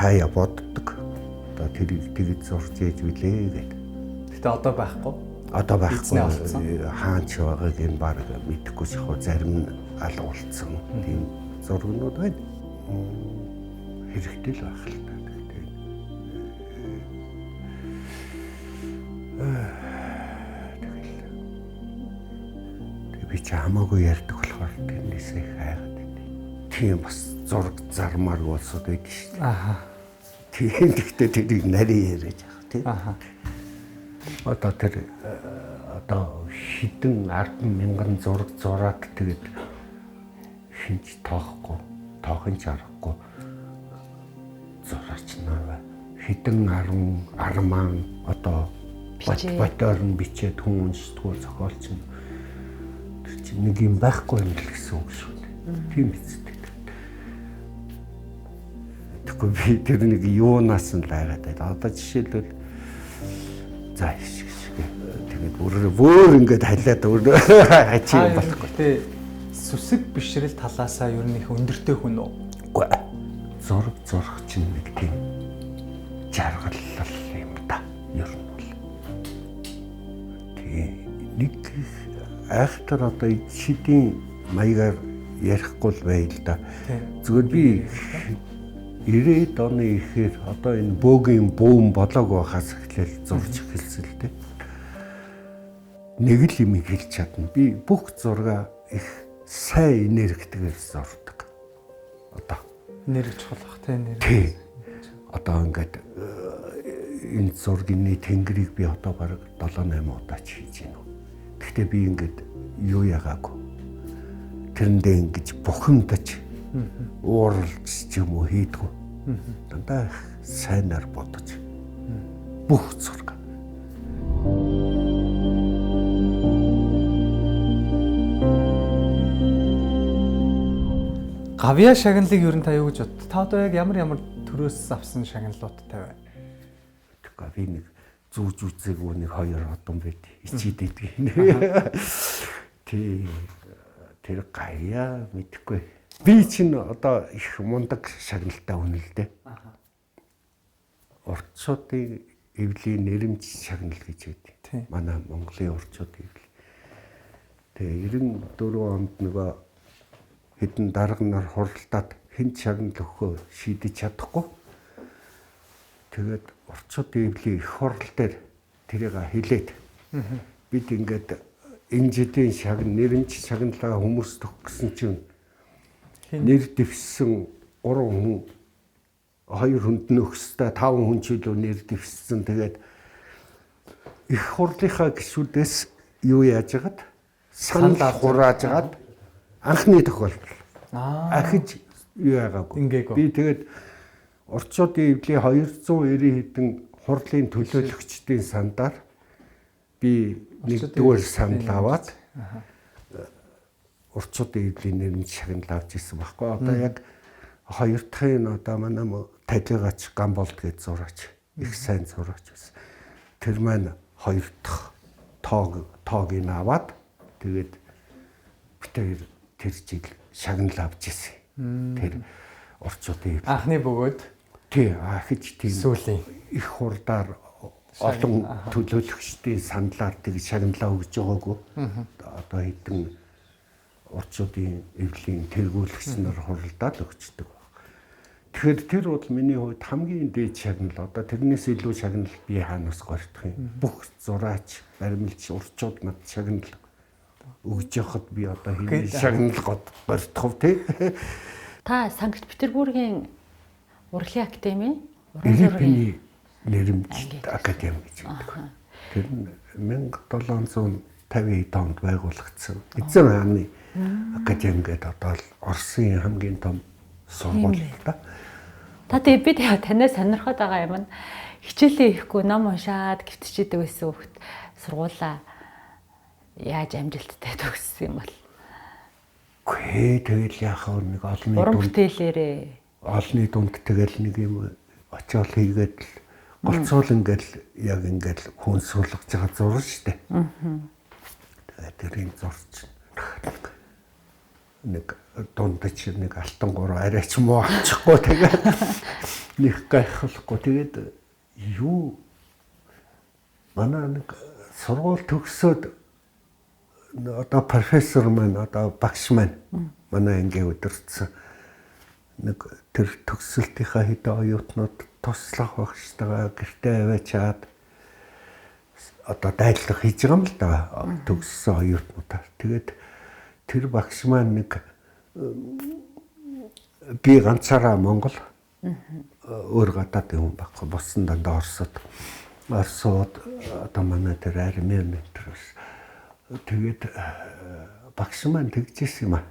хаяа боддог. Одоо тэрийг тэгж зурж ээж билээ гэдэг. Гэтэ одоо байхгүй. Одоо байхгүй. Хаан ч байгааг энэ баг мэдэхгүй ч яг зарим нь алга болцсон. Тийм зургнууд байна. Хэрэгтэй л байх л та. Тэгтээ. Тэгэл. Тэг би чи хамаагүй ярьдаг болохоор тэрнээсээ их айгаад байна. Тийм бас зураг зармаар улсууд байдаг шүү дээ. Аха. Тийм гэхдээ тэрийг нарийн яриад яах тийм. Аха. Одоо тэр одоо хэдэн 10 мянган зураг зураад тэгээд хинч тоохгүй, тоохын ч аргагүй зураач нар хэдэн 10 арман одоо ботоор нь бичээд хүн уншдаггүй зохиолч нь тэр чинь нэг юм байхгүй юм л гэсэн үг шүү дээ. Тийм биз дээ. Тэгэхгүй би тэр нэг юунаас нь л айгаад байна. Одоо жишээлбэл за шиг тэгээд бүр ингээд халиад өөр хачи юм болохгүй. Гэтэ сүсэг бишрэл талаасаа ер нь их өндөртэй хүн үү? Үгүй. Зураг зурх чинь нэг тийм жаргалал юм да. Ер нь бол. Тийм нэг айхтар одоо шидийн маягаар ярихгүй л байл да. Зүгээр би 90-ад оны ихээр одоо энэ бөөгийн бүүн болоог байхаас эхлээл зурж эхэлсэн л дээ. Нэг л юм хэлж чадна. Би бүх зургаа их сайн энергитэйгээр зурдаг. Одоо энерги чухал бах те энерги. Тий. Одоо ингээд энэ зургийн тэнгэрийг би одоо бараг 7 8 удаа ч хийж гинэ. Гэхдээ би ингээд юу ягаагүй. Тэрэндээ ингэж бухимдаж ууралж ч юм уу хийдгүү. Дандаа их сайнаар бодож бүх зураг. Гавьяа шагналыг ер нь та юу гэж бод? Та одоо яг ямар ямар төрөөс авсан шагналуудтай байна? Тэгэхгүй би нэг зүүж үзээгүй нэг хоёр одон байт. Ичээд идэх. Тий. Тэр гавьяа мэдэхгүй. Би чинь одоо их мундаг шагналтай хүн л дээ. Уртсуудын эвлийн нэрэмж шагнал гэж байдаг. Манай Монголын уртсуудын эвли. Тэгээ 94 онд нөгөө хэдэн дарга нар хуралдаад хэн шагнал өгөхөө шийдэж чадахгүй. Тэгээд уртсуудын эвлийн их хурал дээр тэрийг хилээд бид ингээд энэ жилийн шагнал нэрэмж шагналаа хүмүүст өгөх гэсэн чинь нэр дэвссэн 3 хүн 2 хүнд нь өгсдөө 5 хүн ч илүү нэр дэвссэн. Тэгээд их хурлынхаа гишүүдээс юу яаж хагаад санал хурааж хагаад анхны тохиолдол. Ахиж юу яагаагүй. Би тэгээд уртсуудын эвлийн 290 хэдэн хурлын төлөөлөгчдийн сандаар би нэгдүгээр санал аваад уртсуудын эвлийн нэрмж шагнал авч ирсэн байхгүй. Одоо яг хоёр дахь нь одоо манай талигач Гамболд гэж зураач их сайн зураач байсан. Тэр маань хоёр дахь тоог нь аваад тэгээд бид хоёр тэр жил шагнал авч ирсэн. Тэр уртсуудын эвлий. Анхны бөгөөд тий ахиж тийм сүүлийн их хурдаар олон төлөөлөгчдийн саналаар тэг шагналаа өгж байгаагүй. Одоо хэдэн уртсуудын эвлийн тэргүүлэгч нар хуралдаад өгчдөг. Тэгэхээр тэр бол миний хувьд хамгийн дээд шагнал. Одоо тэрнээс илүү шагнал би хаанаас гордох юм. Бүх зураач, баримлч, уртчууд над шагнал өгж явахад би одоо хэний шагнал гордох вэ те? Та Санкт Петербургийн Урлагийн академи, уран нэрмж академи гэж байдаг. Тэр нь 1750 онд байгуулагдсан. Эзэн хааны академи гэдэг одоо л Оросын хамгийн том сургууль л да. Та тэгээ би танаас сонирхоод байгаа юм нь хичээлээ хийхгүй ном уншаад гівтчихэдэг байсан хүүхэд сургуулаа яаж амжилттай төгссөн юм бол? Үгүй тэгэл яхаа нэг олонний Уран бүтээлээрээ олонний дунд тэгэл нэг юм очиол хийгээд л голцоол ингээл яг ингээл хүн суулгаж байгаа зурна штэ. Тэгээд тэрийг зурч. Нэг дундаж нэг алтан гурав арайч муу авчихгүй тэгээд нэг гайхалхгүй тэгээд юу манай нэг сургууль төгсөөд одоо профессор маань одоо багш маань манай ангийн удирдсан нэг тэр төгсөлтийнхаа хэдэн оюутнууд туслах багштайгаа гэртээ аваачаад одоо дайдлага хийж байгаа юм л да төгссөн оюутнуудаар. Тэгээд тэр багш маань нэг би ганцаараа Монгол өөр гадаад юм байхгүй болсон дандаа Оросод одоо манай тэр армийн ментор бас тэгээд багш маань тэгжсэн юм аа.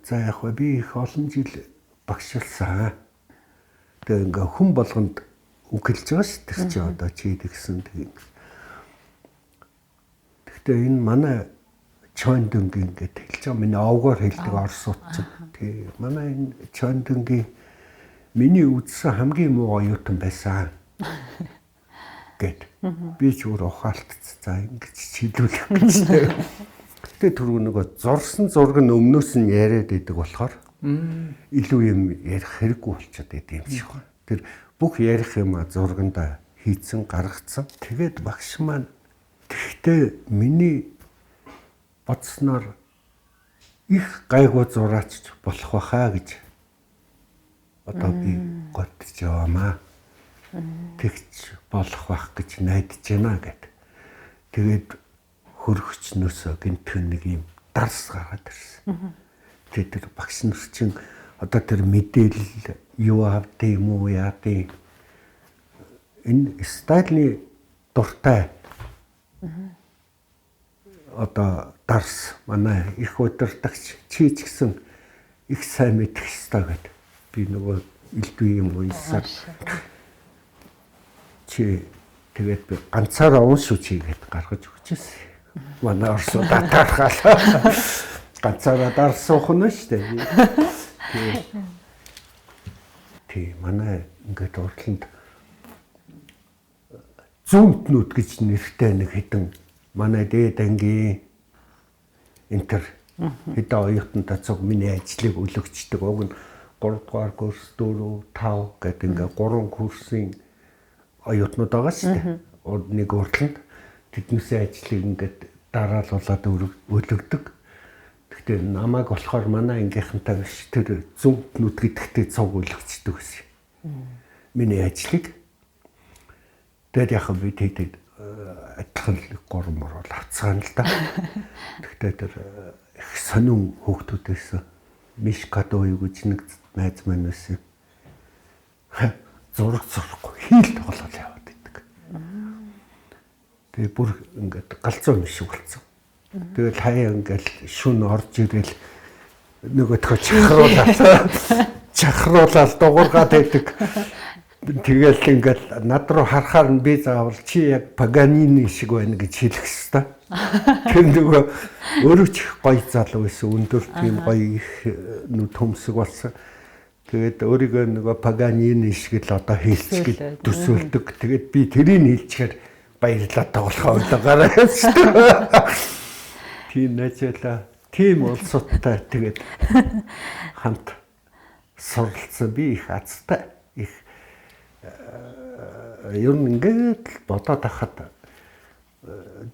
За яг би их олон жил багшилсан. Тэгээ ингээ хүн болгонд үг хэлж байгаа ш тэр чи одоо чи тэгсэн тэг. Гэхдээ энэ манай Чондонгийн гэд хэлж байгаа. Миний овгоор хэлдэг орсууд чинь. Тий. Манай энэ Чондонгийн миний үзсэн хамгийн муу оюутан байсан гэд. Би ч өөр ухаалтц. За ингэж чилүүлэх гэж. Гэтэ түрүү нөгөө зурсан зураг нь өмнөөс нь яриад идэг болохоор илүү юм ярих хэрэггүй болчиход идэв юм шиг байна. Тэр бүх ярих юм зурганда хийцэн гаргацсан. Тэгээд багш маань тэгтээ миний бодсноор их гайгүй зураач болох байхаа гэж одоо би готж яваамаа. Тэгч болох байх гэж найдаж байна гэд. Тэгээд хөрөгчнөөсөө гинтхэн нэг юм дарс гаргаад ирсэн. Тэгээд тэр багш нар чинь одоо тэр мэдээлэл юу авдیں юм уу яадیں энэ Сталины дуртай одоо дарс манай их удирдагч чи ч гэсэн их сайн мэдэх ёстой гэд би нөгөө элдв юм уншсаар чи тэгээд би ганцаараа унш чи гэд гаргаж өгчээсэн. Манай Оросууд атаархаал ганцаараа дарс суух нь шүү дээ. Тий, манай ингээд урдланд зүүнтнүүд гэж нэртэй нэг хэдэн манай дээд ангийн энтер хэдэн оюутантай цуг миний ажлыг өлөгчдөг. Уг нь 3 дугаар курс 4 5 гэдэг ингээ 3 курсын оюутнууд байгаа шүү дээ. Нэг урдланд тэднээсээ ажлыг ингээд дараалуулад өлөгдөг. Гэхдээ намайг болохоор манай ангийнхантай биш тэр зүүнтнүүд гэдэгтээ цуг өлөгчдөг гэсэн. Миний ажлыг тэгээд яг би тэдэд адилхан 3 мөр бол авцгаана л да. Гэхдээ тэр их сонин хүүхдүүд байсан. Мишкадо юу гэж нэг найз маань байсан. Зураг зурхгүй хийл тоглоод яваад идэг. Тэгээ бүр ингээд галзуу юм шиг болсон. Тэгэл хаяа ингээд шүн орж ирэл нөгөөдхөө чахруулаад дугуургаад байдаг. Тэгэл ингээд над руу харахаар нь би заавал чи яг Паганини шиг байна гэж хэлэх хэвээр. Тэр нөгөө өөрөө ч их гоё залуу байсан. Өндөр тийм гоё их нүд төмсөг болсон. Тэгээд өөрийгөө нөгөө Паганини шиг л одоо хэлчих гэж төсөөлдөг. Тэгээд би тэрийг хэлчихээр баярлаад тоглохоо өдөө гараа явчихсан. Тийм найзлаа. Тийм улсуудтай тэгээд хамт суралцсан. Би их азтай. Их ер нь ингээд л бодоод ахад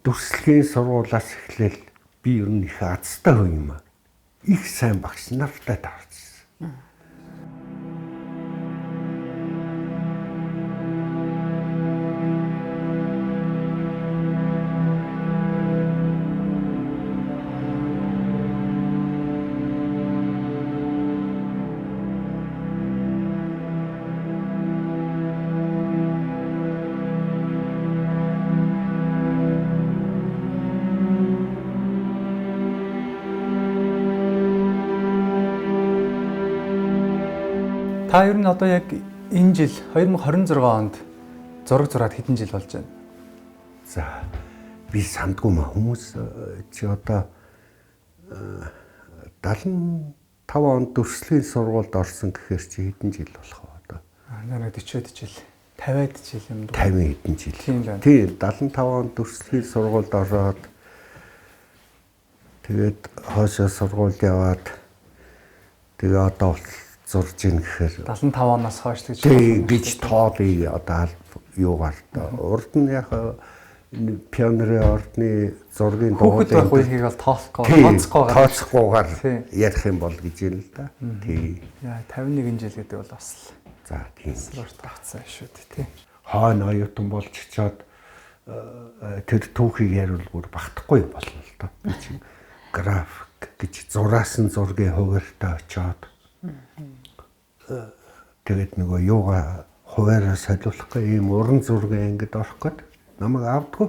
дүрслэгийн сургуулиас эхлээл би ер нь их азтай хүн юм аа. Их сайн багш нартай таарсан. Та ер нь одоо яг энэ жил 2026 онд зураг зураад хэдэн жил болж байна? За би сандгүй маа хүмүүс чи одоо 75 онд дүрслэлийн сургуульд орсон гэхээр чи хэдэн жил болох вэ одоо? Нэг 40-од жил, 50-ад жил юм даа. 50 хэдэн жил. Тийм байна. Тийм 75 онд дүрслэлийн сургуульд ороод Тэгээд хоошоо сургууль яваад тэгээ одоо зурж ийн гэхээр 75 оноос хойш гэж гэж тоолъё одоо юугаар урд нь яг пионерын ордны зургийн дугуй байх үеийг бол тооцохгүйгээр ярих юм бол гэж юм л да. Тий. Яа 51 жил гэдэг бол бас л за тийм урт хугацаа шүү дээ тий. Хойно оюутан болж очиод тэр түүхийг яриул бүр багтахгүй болно л доо. Би чинь график гэж зураасан зургийн хуваарьтай очиод тэгээд нөгөө юугаа хуваараа солиулахгүй ийм уран зургийн ангид орох гээд намайг авдаггүй.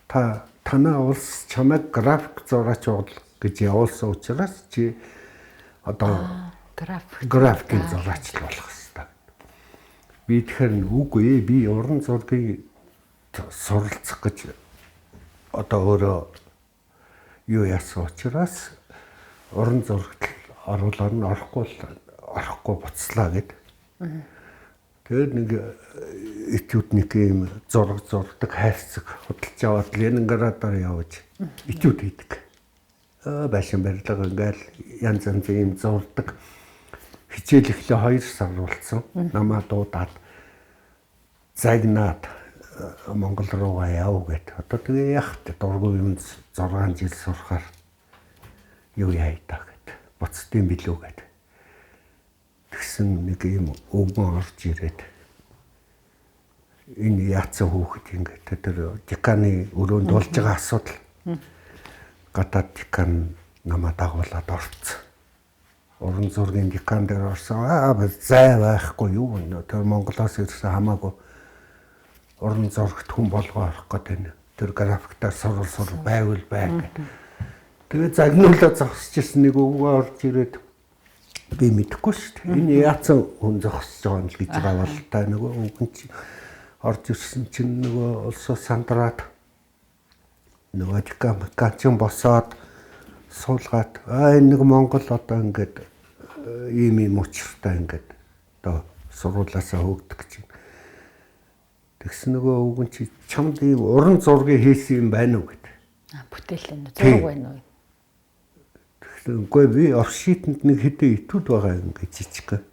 Та танай улс чамайг график зураач бол гэж явуулсан учраас чи одоо графикийн зураач л болох ёстой. Би тэгэхээр үгүй би уран зургийг суралцах гэж одоо өөрөө юу яасан учраас уран зурагт оруулаар нь орохгүй буцлаа гэд. Тэгээд нэг этюдник юм зураг зурдаг хайрцаг худалж аваад Ленинградаар явж этюд хийдэг. Байшин барилга ингээл янз янзын юм зурдаг. Хичээл эхлээ 2 сар болцсон. Намаа дуудаад загнаад Монгол руугаа яв гэд. Одоо тэгээ яах вэ? Дургүй юм 6 жил сурахаар юу яа та гэд. Буцдын билүү гэд. Тэгсэн нэг юм өвгөн орж ирээд энэ яатсан хүүхэд ингээд тэр деканы өрөөнд болж байгаа асуудал гадаад декан намаа дагуулад орцсон. Уран зургийн декан дээр орсон. Зай байхгүй юу вэ? Тэр Монголоос ирсэн хамаагүй уран зурагт хүн болгоо орох гээд байна. Тэр графиктаар сурвал сур байвал бай гэд. Тэгээ загнуулаад зогсож ирсэн нэг өвгөн орж ирээд би мэдэхгүй шүү дээ. Энэ яатсан хүн зогсож байгаа юм л гэж байгаа бол та нөгөө өвгөн чи орж ирсэн чинь нөгөө улсаас сандраад нөгөө декан босоод суулгаад энэ нэг Монгол одоо ингээд ийм ийм учиртай ингээд одоо сургуулаасаа хөөгдөх гэж. Тэгсэн нөгөө өвгөн чи чамд ийм уран зургийг хийсэн юм байна уу гэд. Бүтээл нь зураг байна уу? Тэгсэн үгүй би офшитэнд нэг хэдэн этюд байгаа юм гэж жижиг.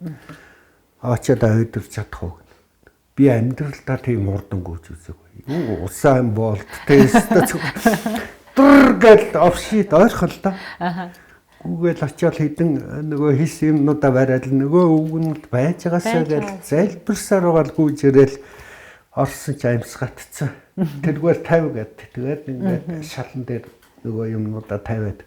Очоод авидэрч чадах уу? Би амьдралдаа тийм хурдан гүйж үзээгүй. Юу усан болт тест дэр гэл офшит ойрхон л да. Гүгээл очиод хэдэн нөгөө хийсэн юмнуудаа бариад нөгөө өвгөнд байж байгаасаа гэл залбирсаар байгаа л гүйж ирээл орсон ч амьсгатцсан. Тэргээр 50 гэд. Тэгээд ингээд шалан дээр нөгөө юмнуудаа тавиад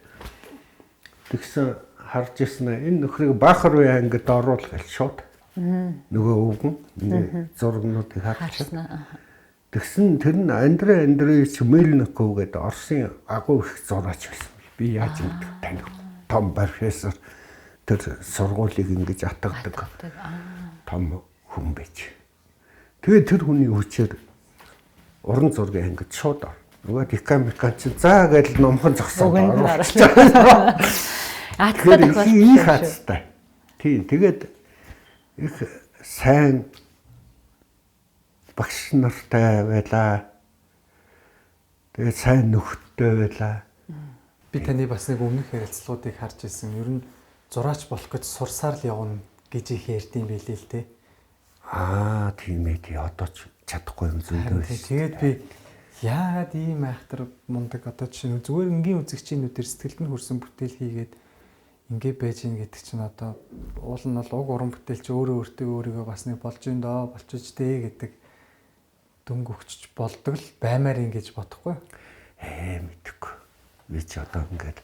тэгсэн харж ирсэн энэ нөхрийг баахар үе ангид оруул гэл шууд. Нөгөө өвгөн зургнуудыг харчихсан. Тэгсэн тэр нь Андрей Андреевич Мельников гэдэг Оросын агуу их зураач байсан. Би яаж мэдэх таних. Том профессор тэр сургуулийг ингэж атгадаг. Том хүн байж. Тэгээд тэр хүний хүчээр уран зургийн ангид шууд ор. Нөгөө декан мекан чинь за гэж номхон зогсоод оруулчихсан. Аадтай тохиолдол их аадтай. Тийм тэгээд их сайн багш нартай байлаа. Тэгээд сайн нөхдөд байлаа. Би таны бас нэг өмнөх ярилцлагуудыг харж ирсэн. Ер нь зураач болох гэж сурсаар л явна гэж их ярьдсан байлээ л те. Тийм ээ тий одоо ч чадахгүй юм зөндөө. Тэгээд би яагаад ийм айхтар мундаг одоо жишээ нь зүгээр энгийн үзэгчийн нүдээр сэтгэлд нь хүрсэн бүтээл хийгээд ингээ байж гин гэдэг чинь одоо уул нь бол уг уран бүтээл чи өөрөө өөртөө өөрийгөө бас нэг болж ин доо болчих дээ гэдэг дөнгө өгчөж болдог л баймаар ингэж бодохгүй. Мэдэхгүй. Би ч одоо ингээд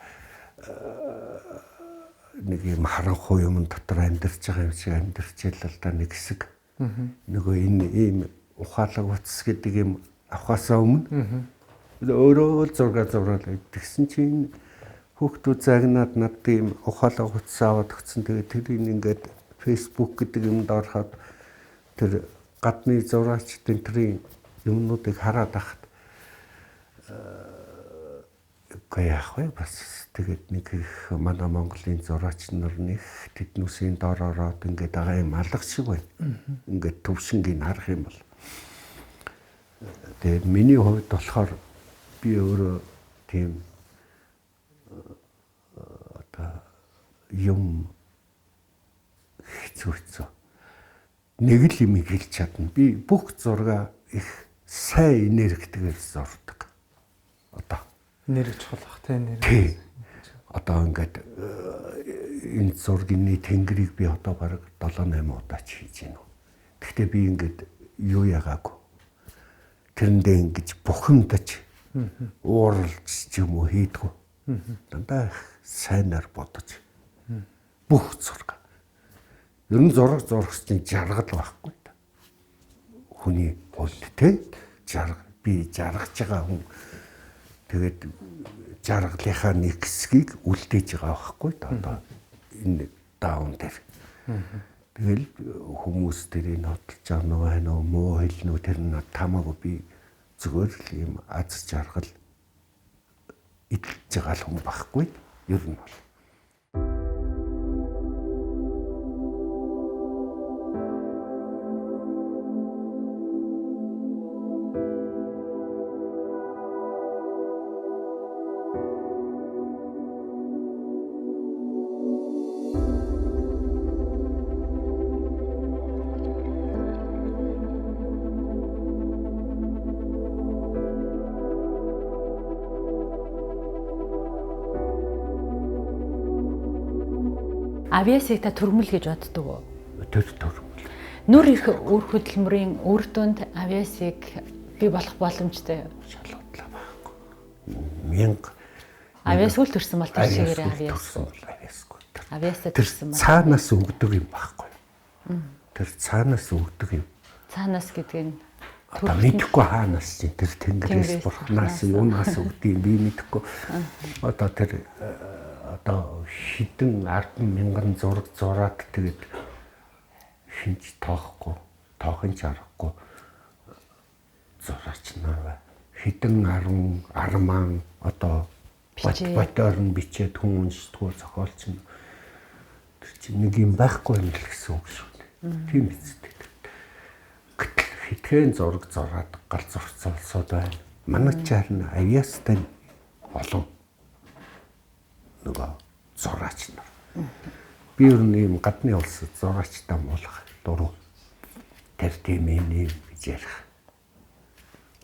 нэг юм харанхуй юм дотор амьдарч байгаа юм шиг амьдарч л л да нэг хэсэг. Нөгөө энэ ийм ухаалаг утас гэдэг юм авахаасаа өмнө өөрөө л зураг зураал тэгсэн чинь хүүхдүүд загнаад надад ийм ухаалаг утас аваад өгсөн. Тэгээд тэрийг ингээд Facebook гэдэг юмд ороход тэр гадны зураачдын тэрийн юмнуудыг хараад ахад үгүй яах вэ бас тэгээд нэг их манай Монголын зураач нар нэг тэднүүсийн дор ороод ингээд байгаа юм алга шиг байна. Ингээд төвшингийг харах юм бол тэгээд миний хувьд болохоор би өөрөө тийм юм хэцүү. Нэг л юм хэлж чадна. Би бүх зураг их сайн энергитэйгээр зурдаг. Одоо энерги чухал бах те энерги. Тий. Одоо ингээд энэ зургийн тэнгэрийг би одоо бараг 7 8 удаа ч хийж гинэ. Гэхдээ би ингээд юу ягаагүй. Тэрэндээ ингэж бухимдаж ууралж ч юм уу хийдгүү. Дандаа их сайнаар бодож бүх зураг. Ер нь зураг зурах чинь жаргал байхгүй. Хүний хувьд те жарга би жаргаж байгаа хүн тэгээд жаргалынхаа нэг хэсгийг үлдээж байгаа байхгүй одоо энэ даун дээр. Тэгэл хүмүүс тэрийг хөдөлж байгаа нөө байна уу муу хэлнэ үү тэр нь тамаагүй би зүгээр л юм аз жаргал идэлж байгаа л хүн байхгүй ер нь бол. Авиасыг та төрмөл гэж боддог уу? Тэр төрмөл. Нүр их үр хөдөлмөрийн үр дүнд авиасыг бий болох боломжтой юу? Шалгуудлаа байхгүй. Мянга авиас үл төрсөн бол тэр чигээрээ авиас. Авиасгүй. Авиасаа төрсөн бол цаанаас өгдөг юм байхгүй. Тэр цаанаас өгдөг юм. Цаанаас гэдэг нь одоо мэдэхгүй хаанаас чинь тэр тэнгэрээс бурхнаас юунаас өгдөг юм би мэдэхгүй. Одоо тэр одоо хэдэн 10 мянган зураг зураад тэгээд хинч тоохгүй, тоохын ч аргагүй зураач нар бай. Хэдэн 10 арман одоо ботоор нь бичээд хүн уншдгүү зохиолч нь тэр чинь нэг юм байхгүй юм л гэсэн үг шүү дээ. Тийм биз дээ. Гэтэл хэдхэн зураг зураад гал зурцуулсууд байна. Манай ч харин авиастай олон нөгөө зураач нар. Би ер нь ийм гадны улсад зураачтай муулах дуруу. Тэр тийм юм гэж ярих.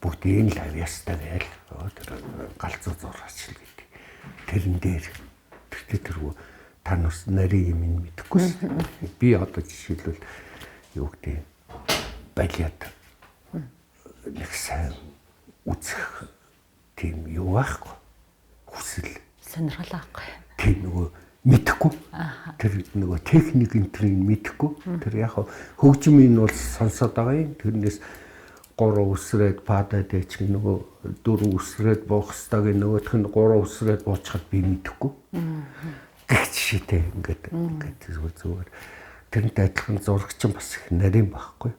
Бүгдийг л авьяастай байл. Тэр галзуу зураач л гэдэг. Тэрэн дээр тэр тэргүй та нас нарийн юм мэдэхгүй шүү. Би одоо жишээлбэл юу гэдэг балиад нэг сайн үзэх тийм юу байхгүй. Хүсэл сонирхол авахгүй. Тийм нөгөө мэдэхгүй. Тэр нөгөө техник энтрийг мэдэхгүй. Тэр яг хөгжмийн бол сонсоод байгаа юм. Тэрнээс 3 үсрээд падад ээч нөгөө 4 үсрээд буух ёстойг нөгөөх нь 3 үсрээд буучхад би мэдэхгүй. Гэх жишээтэй ингээд ингээд зүгээр тэрнтэй адилхан зурагч бас их нарийн байхгүй.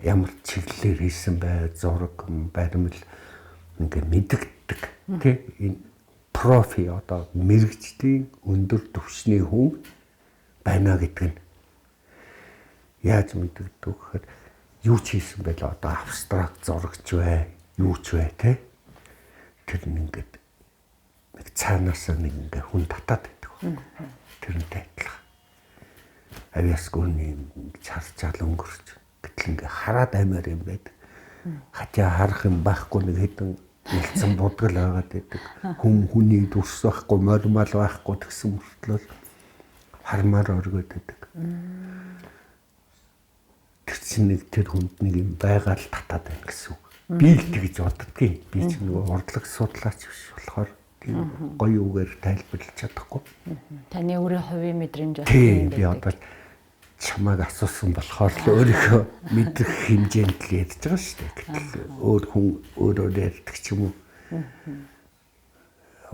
Ямар чиглэлээр хийсэн бай зураг баримл ингээд мэдэгддэг тий энэ профи одоо мэрэгчдийн өндөр түвшний хүн байна гэдэг нь яаж мэдэгдэх вэ гэхээр юу ч хийсэн байл одоо абстракт зурагч бай, юу ч бай те тэр нь ингээд нэг цаанаасаа нэг ингээд хүн татаад байдаг. Тэрнтэй адилхан. Авиасгүй юм чарчаал өнгөрч гэтэл ингээд хараад аймаар юм байдаг. Хатя харах юм байхгүй нэг хэдэн нэлцэн будгал байгаад байдаг. Хүн хүний дүрс байхгүй, мормал байхгүй тэгсэн мөртлөө хармаар оргиод байдаг. Тэр чинь нэг тэр хүнд нэг юм байгаа л татаад байна гэсэн үг. Би л тэгж боддгийн. Би ч нөгөө урдлаг судлаач биш болохоор тийм гоё үгээр тайлбарлаж чадахгүй. Таны өөрийн хувийн мэдрэмж байна. Тийм би одоо чамайг асуусан болохоор л өөрийнхөө мэдрэх хэмжээнд л ярьж байгаа шүү дээ. Гэтэл өөр хүн өөрөөр ярьдаг ч юм уу.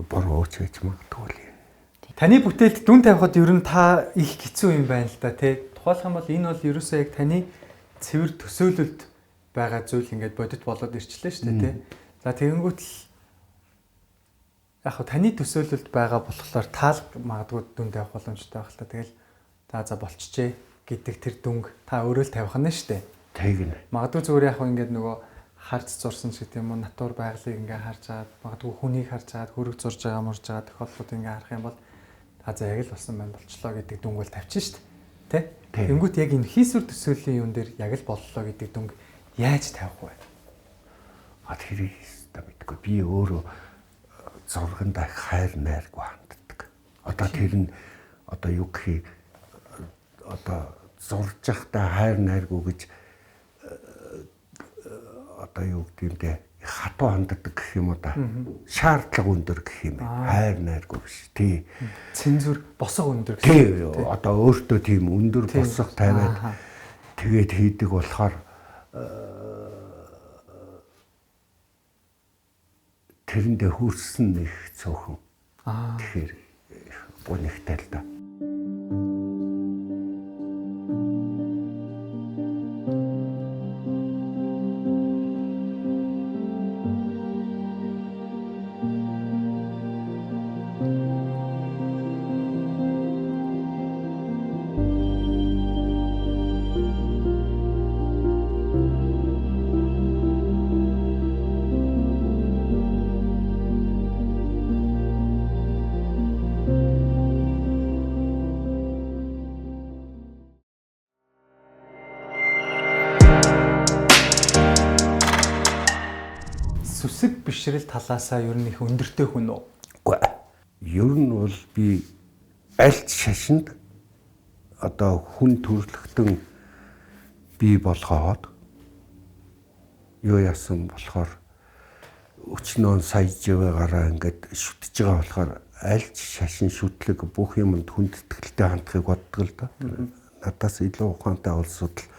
Буруу ч гэж магадгүй л юм. Таны бүтээлд дүн тавихад ер нь та их хэцүү юм байна л да тий. Тухайлх юм бол энэ бол ерөөсөө яг таны цэвэр төсөөлөлд байгаа зүйл ингээд бодит болоод ирчлээ шүү дээ тий. За тэгэнгүүт л яг хөө таны төсөөлөлд байгаа болохоор таал магадгүй дүн тавих боломжтой байх л та. Тэгэл за болчихжээ гэдэг тэр дүнг та өөрөө л тавих нь шүү дээ. Тэгнэ. Магадгүй зүгээр яг хөө ингээд нөгөө харж зурсан ч гэдэг юм уу натур байгалыг ингээ харж агаад магадгүй хүнийг харж агаад хөрөг зурж байгаа мурж байгаа тохиолдлууд ингээ харах юм бол А за яг л болсон байна болчлоо гэдэг дүнг бол тавьчих шүү дээ. Тэ? Тэнгүүт яг энэ хийсвэр төсөөллийн юм дээр яг л боллоо гэдэг дүнг яаж тавих вэ? А тэрийг өстой мэдгүй. Би өөрөө зурганд хайр найргүй ханддаг. Одоо тэр нь одоо юу гэх одоо зурж явахдаа хайр найргүй гэж одоо юу гэдэг юм те хатуу ханддаг гэх юм уу да. Шаардлага өндөр гэх юм байна. Хайр найргүй биш. Тий. Цензур босго өндөр гэх. Тий. Одоо өөртөө тийм өндөр босго тавиад тэгээд хийдэг болохоор тэрэндээ хүрсэн их цөөхөн. Тэгэхээр гунигтай л да. Сүсэг бишрэл талаасаа ер нь их өндөртэй хүн үү? Үгүй. Ер нь бол би альт шашинд одоо хүн төрөлхтөн бий болгоод юу яасан болохоор өчнөө сая живэ гараа ингээд шүтэж байгаа болохоор альч шашин шүтлэг бүх юмд хүндэтгэлтэй хандахыг боддог л да. Надаас илүү ухаантай улсууд л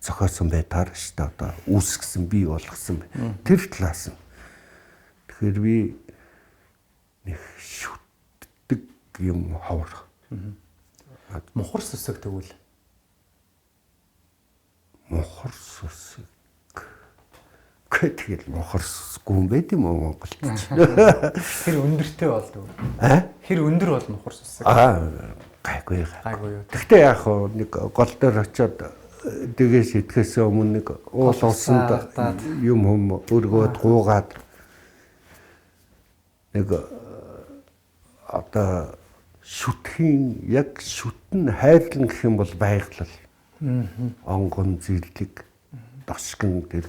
зохиосон байтаар шүү дээ. Одоо үүсгэсэн бий болгосон. Тэр талаас нь. Тэгэхээр би нэг шүтдэг юм ховор. Мухар сүсэг тэгвэл мухар сүсэг. Тэгэл мухар сүсгүй юм байт юм уу Монголд ч. Хэр өндөртэй болдог. Аа? Хэр өндөр бол мухар сүсэг. Аа, гайгүй. Гайгүй юу. Гэхдээ яг нэг гол дээр очиод дэгээс идэхээс өмнө нэг уул усанд юм хүм өргөөд гуугаад нэг одоо шүтхийн яг шүтэн хайрлан гэх юм бол байглал. Онгон зэрлэг дошгон тэр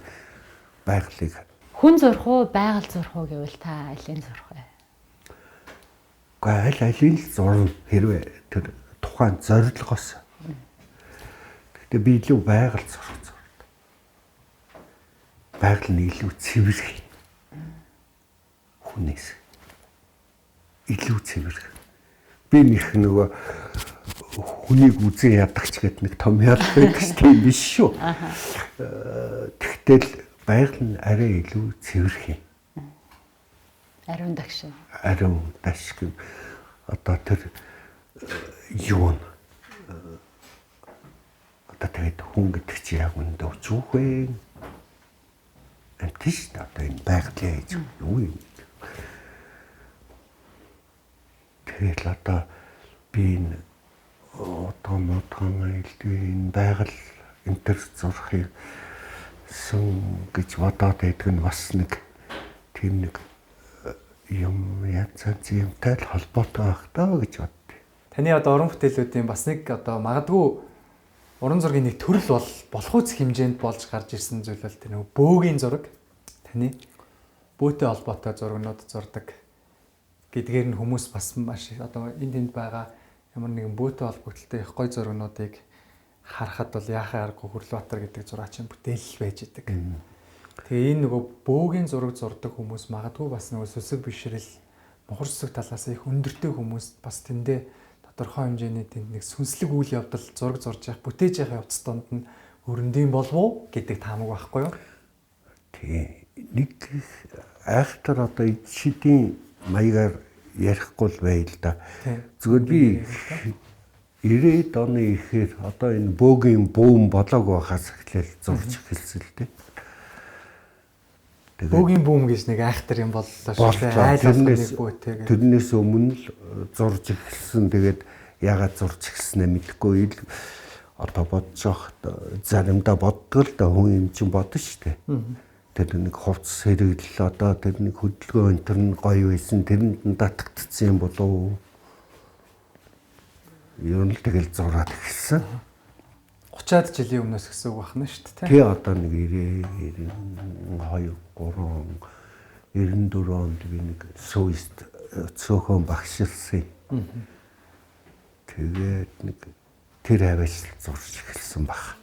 байгалыг хүн зурх уу байгаль зурх уу гэвэл та алийг зурх вэ? Гэхдээ аль алийг л зурна хэрвээ тэр тухайн зорилгоос. Гэхдээ би илүү байгаль зурх зурд. Байгаль нь илүү цэвэрх. Хүнээс илүү цэвэрх. Би нэх нөгөө хүнийг үзэн ядагч гэдэг нэг том ял байдаг ч тийм биш шүү. Тэгтэл байгаль нь арай илүү цэвэрх юм. Ариун дагш. Ариун дашг. Одоо тэр юу нь одоо тэгээд хүн гэдэг чи яг үндэ өчүүх вэ? Амт шүү дээ. Одоо энэ байгалийн ээж юу юм? Тэгэл одоо би энэ одоо модхон элдвийн энэ байгаль энэ төр зурхыг сэн гэж бодоод байдаг нь бас нэг тийм нэг юм янз янз юмтай л холбоотой байх таа гэж боддیں۔ Таны одоо уран бүтээлүүдийн бас нэг одоо магадгүй уран зургийн нэг төрөл бол болох үз хэмжээнд болж гарч ирсэн зүйл бол тэр нэг бөөгийн зураг. Таны бөөтэй холбоотой зургнууд зурдаг гэдгээр нь хүмүүс бас маш одоо энэ тэнд байгаа ямар нэгэн бөөтэй холбогдлолтой их гой зургнуудыг харахад бол яахын аргагүй Хөрлөбаатар гэдэг зураачийн бүтээл байж идэг. Тэгээ энэ нөгөө бөөгийн зураг зурдаг хүмүүс магадгүй бас нөгөө сүсэг бишрэл мухар сүсэг талаас их өндөртэй хүмүүс бас тэндээ тодорхой хэмжээний тэнд нэг сүнслэг үйл явдал зураг зурж явах бүтээж явах явц донд нь өрөндийн болов уу гэдэг таамаг байхгүй юу? Тий. Нэг айхтар одоо шидийн маягаар ярихгүй л байл да. Зүгээр би 90-ад оны ихээр одоо энэ бөөгийн бүүн болоог байхаас эхлээл зурж эхэлсэн л дээ. Тэгээд бөөгийн бүүм гэж нэг айхтар юм боллоо шүү дээ. Айл болгоны бөөтэй гэх. Тэрнээс өмнө л зурж эхэлсэн. Тэгээд яагаад зурж эхэлснээ мэдэхгүй ил одоо бодож явахад заримдаа боддог л да хүн юм чинь бодно шүү дээ. Тэр нэг хувцас хэрэглэл одоо тэр нэг хөдөлгөөн энэ төр нь гоё байсан. Тэрэнд нь татагдсан юм болов уу? Ер нь л тэгэл зураад эхэлсэн. 30-аад жилийн өмнөөс гэсэн үг байна шүү дээ. Тий, одоо нэг 90, 92, 3, 94 онд би нэг Сүист цөөхөн багшилсан. Тэгээд нэг тэр хавьяас зурж эхэлсэн баг.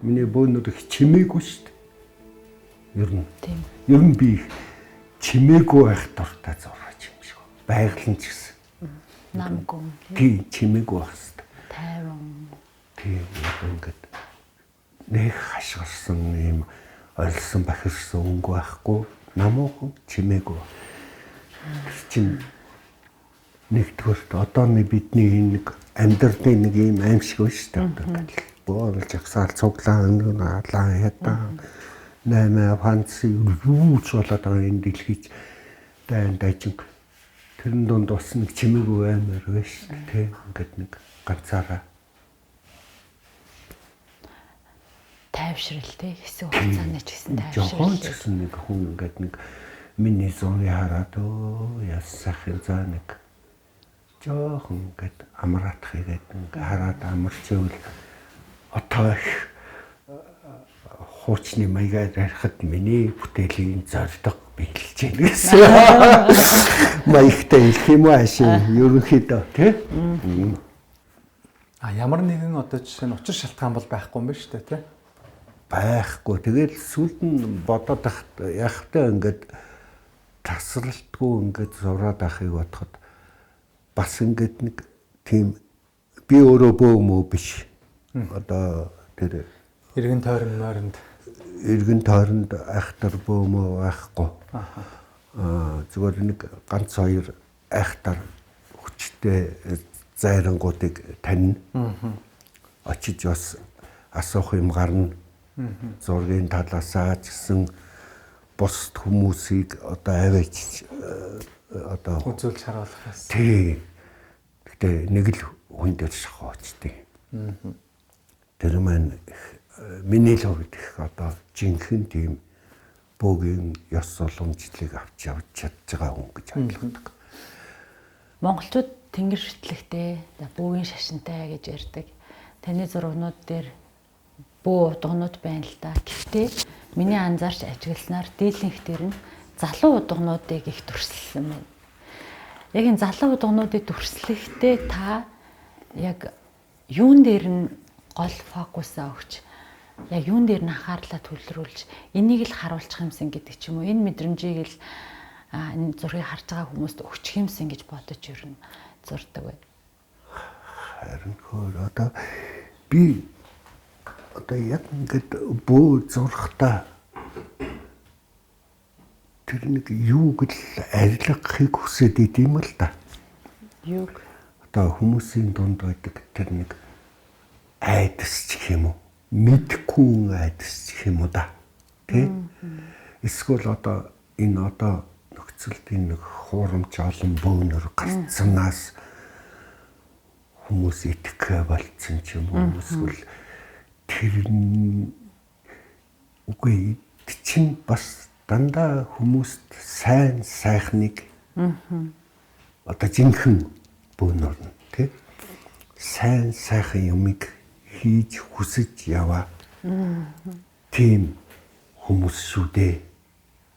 Миний бөөнөр их чимээгүй шүү дээ. Ер нь. Тийм. Ер нь би их чимээгүй байх дуртай зураач юм шиг. Байгаль нь ч гэсэн. Намгүй. Тийм, чимээгүй байх хэрэгтэй. Тайван. Тийм, одоо ингээд нэг хашгирсан юм орилсон бахирсан өнгө байхгүй, намуухан чимээгүй. Тэр чинь нэгдүгээрт одооны бидний энэ нэг амьдралын нэг юм аимшиг байна шүү дээ. Одоо ингээд боол жагсаал цуглаан алаан ядаа 8 фанси юу ч болоод байгаа энэ дэлхийч дайн дажин тэрэн дунд бас нэг чимээгүй аймаар байна шүү дээ, тий. Ингээд нэг ганцаараа тайвшрал, тий. Хэсэг хугацааны ч гэсэн жоохон ч тайвшрал. гэсэн нэг хүн ингээд нэг миний зургийг хараад өө яс сайхан за нэг жоохон ингээд амраатах хийгээд ингээд хараад амарч ивэл одоо их хуучны маягаар ярихад миний бүтээлийн зорилго биелж байна гэсэн. Маягтай хэлэх юм уу аашаа ерөнхийдөө тий. А ямар нэгэн одоо жишээ нь учир шалтгаан бол байхгүй юм байна шүү дээ, тий. Байхгүй. Тэгэл сүүлд нь бодоод тахт яхтай ингээд тасралтгүй ингээд зураад ахыг бодоход бас ингээд нэг тийм би өөрөө бөө мөө биш. Одоо тэр Иргэн тойрон мойронд эргэн тойронд айхтар бөө мөө байхгүй. Аа зүгээр нэг ганц хоёр айхтар хүчтэй зайрангуудыг танина. Очиж бас асуух юм гарна. Зургийн талаасаа ч гэсэн бусд хүмүүсийг одоо аваач одоо үзүүлж харуулах байсан. Тий. Гэтэ нэг л хүн дээр шахаачдаг. Тэр маань миний л хувьд их одоо жинхэнэ тийм бөөгийн ёс уламжлалыг авч явж чадж байгаа хүн гэж ойлгодог. Монголчууд тэнгэр шүтлэгтэй, бөөгийн шашинтай гэж ярьдаг. Таны зургнууд дээр бөө удгнууд байна л да. Гэхдээ миний анзаарч ажигласнаар дийлэнх дээр нь залуу удгнуудыг их дүрслэсэн байна. Яг энэ залуу удгнуудыг дүрслэхдээ та яг юун дээр нь гол фокусаа өгч, яг юун дээр нь анхаарлаа төвлөрүүлж, энийг л харуулчих юмсан гэдэг ч юм уу, энэ мэдрэмжийг л энэ зургийг харж байгаа хүмүүст өгчих юмсан гэж бодож ер нь зурдаг бай. Харин хөр одоо би одоо яг ингээд бөө зурхтаа тэр нэг юуг л арилгахыг хүсээд идэм л да. Юуг? Одоо хүмүүсийн дунд байдаг тэр нэг айдас ч гэх юм уу, мэдхгүй айдас ч гэх юм уу да. Тэ? Эсвэл одоо энэ одоо нөхцөлд энэ хуурамч олон бөөнөр гарцсанаас хүмүүс итгэх болцсон ч юм уу, эсвэл тэр үгүй чинь бас дандаа хүмүүст сайн сайхныг одоо жинхэнэ бөөнөр нь тий сайн сайхан юмыг хийж хүсэж яваа тийм хүмүүс шүү дээ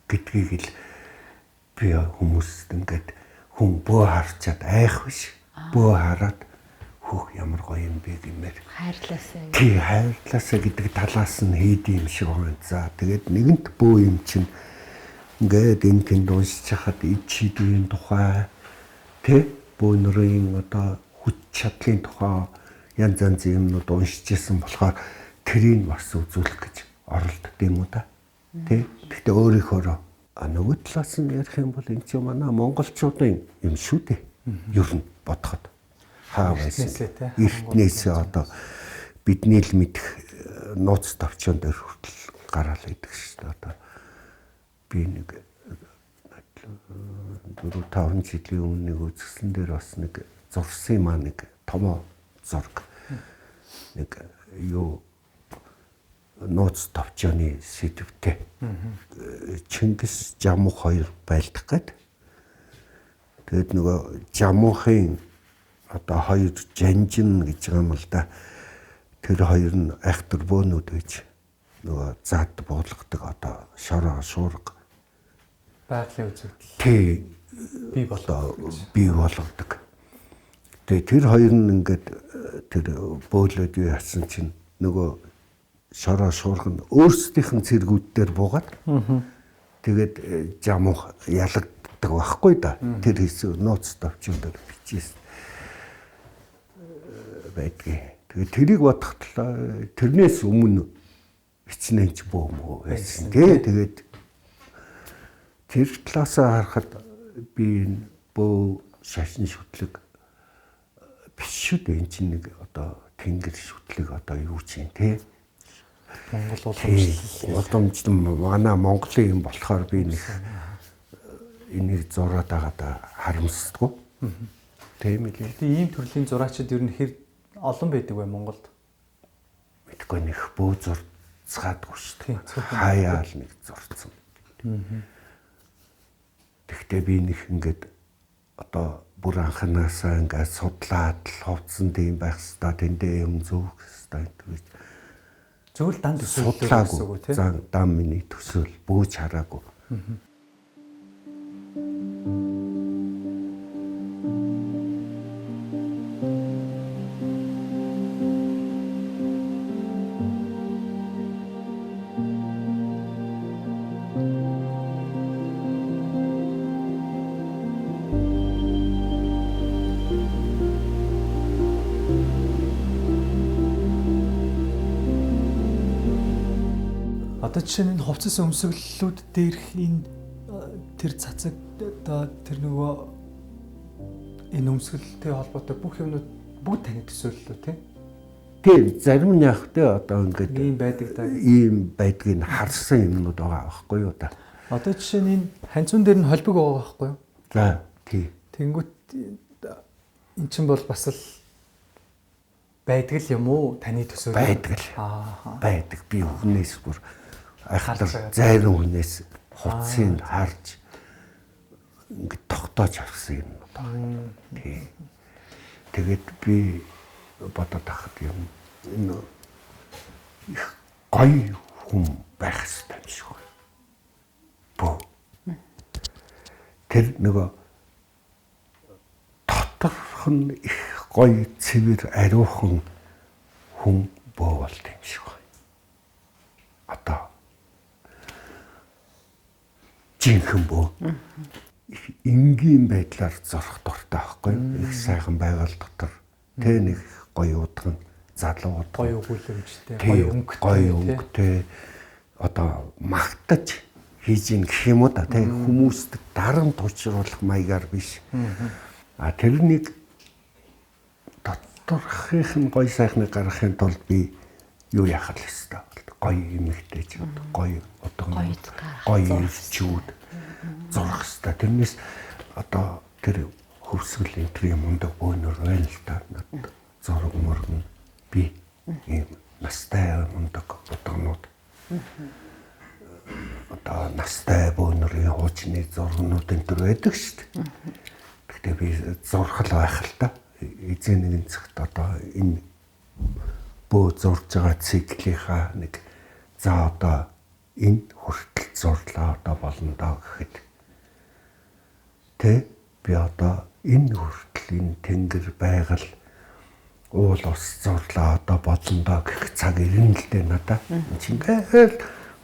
гэдгийг л би хүмүүст ингээд хүн бөө харчаад айх биш, бөө хараад хөөх ямар гоё юм бэ гэмээр хайрлаасаа. Тий, хайрлаасаа гэдэг талаас нь хийд юм шиг байна. За тэгээд нэгэнт бөө юм чинь ингээд энэ тэнд уншиж хахад ид шийдвэрийн тухай тий бөөнөрийн одоо хүч чадлын тухай янз янзын юмнууд уншиж исэн болохоор тэрийг бас үзүүлэх гэж оролддог юм уу та. Тий. Гэхдээ өөрийнхөөрөө нөгөө талаас нь ярих юм бол энэ чинь манай монголчуудын юм шүү дээ. Ер нь бодоход хаа байсан. Эртнээсээ одоо бидний л мэдэх нууц товчон дээр хүртэл гараал идэг шүү дээ. Одоо би нэг 4-5 жилийн өмнө нэг үзэсгэлэн дээр бас нэг зурсан юм аа, нэг томоо зураг. Нэг юу нууц товчооны сэдвтэй. Чингис Жамух хоёр байлдах гээд. Тэгээд нөгөө Жамухын одоо хоёр жанжин гэж байгаа юм л да. Тэр хоёр нь айхтар бөөнүүд байж нөгөө зад буулгадаг одоо шороо шуурга байгалийн үзэгдэл. Тий, бий болоо бий болгодог. Тэгээ тэр хоёр нь ингээд тэр бөөлөд юу яасан чинь нөгөө шороо шуурга нь өөрсдийнх нь цэргүүд дээр буугаад тэгээд Жамух ялагддаг байхгүй да. Тэр хэсэг нууц товчондор бичээс байдгийг. Тэгээд тэрийг бодоход тэрнээс өмнө хичнээн ч бөө мөө байсан тий. Тэгээд тэр талаасаа харахад би энэ бөө шашин шүтлэг биш шүү дээ. Энэ чинь нэг одоо тэнгэр шүтлэг одоо юу чинь тий. Монгол уламжлал. Уламжлал манай Монголын юм болохоор би нэг энийг зураад байгаадаа харамсдаггүй. Тийм ээ. Тэгээ ийм төрлийн зураачид ер нь хэр олон байдаг вэ Монголд? Мэдгүй нэг бөө зурцгаадгүй шүү дээ. Хаяа л нэг зурцсан. Тэгтээ би нэг ингээд одоо бүр анханаасаа ингээд судлаад л хувцсан тийм байх хэвээр тэндээ юм зөөх хэвээр гэж зөвл дан төсөөллөө гэсэн үг тий. Дан миний төсөөл бөөж хараагүй. Одоо жишээ нь энэ хувцас өмсөглөлүүд дээрх энэ тэр цацаг одоо тэр нөгөө энэ өмсгөлтэй холбоотой бүх юмнууд бүгд таны төсөөллөө тий? Тийм, зарим нь яг тий одоо ингээд ийм байдаг да. Ийм байдгийг харсан юмнууд байгаа байхгүй юу да. Одоо жишээ нь энэ ханцун дээр нь холбог байгаа байхгүй юу? За тий. Тэнгүүт эн чинь бол бас л байдаг л юм уу таны төсөөлөл? Байдаг л. Аа. Байдаг. Би хүнээс бүр айхтар зарим хүнээс хувцсыг харж ингээд тогтоож авсан юм байна. Тий. Тэгээд би бодоод байхад юм энэ их гоё хүн байх хэрэгтэй юм шиг байна. Бөө. Тэр нөгөө доторх нь их гоё цэвэр ариухан хүн бөө болт юм шиг байна. Одоо жинхэнэ бөө. Их энгийн байдлаар зурх дуртай байхгүй юу? Их сайхан байгаль дотор тэ нэг гоё удган залуу гоё өгүүлэмжтэй, гоё өнгөтэй, гоё өнгөтэй одоо магтаж хийж ин гэх юм уу да тэ хүмүүст дарамт учруулах маягаар биш. А тэрнийг доторхынх нь гоё сайхныг гаргахын тулд би юу яах л ёстой бол гоё эмэгтэйчүүд, гоё удган, гоё ирчүүд зурх ёстой. Тэрнээс одоо тэр хөвсгөл энтрийн мундаг бөөнөр байна л да. Зураг мурган би ийм настай мундаг удганууд одоо настай бөөнөрийн хуучны зургнууд энэ төр байдаг шүү дээ. Гэхдээ би зурхал байх л та. Эзэн нэгэн цагт одоо энэ бөө зурж байгаа циклийнхаа нэг за одоо энэ хүртэл зурлаа одоо болно доо гэхэд тэ би одоо энэ хүртэл энэ тэнгэр байгаль уул ус зурлаа одоо болно доо гэх цаг ирнэ л дээ надаа. Чингээл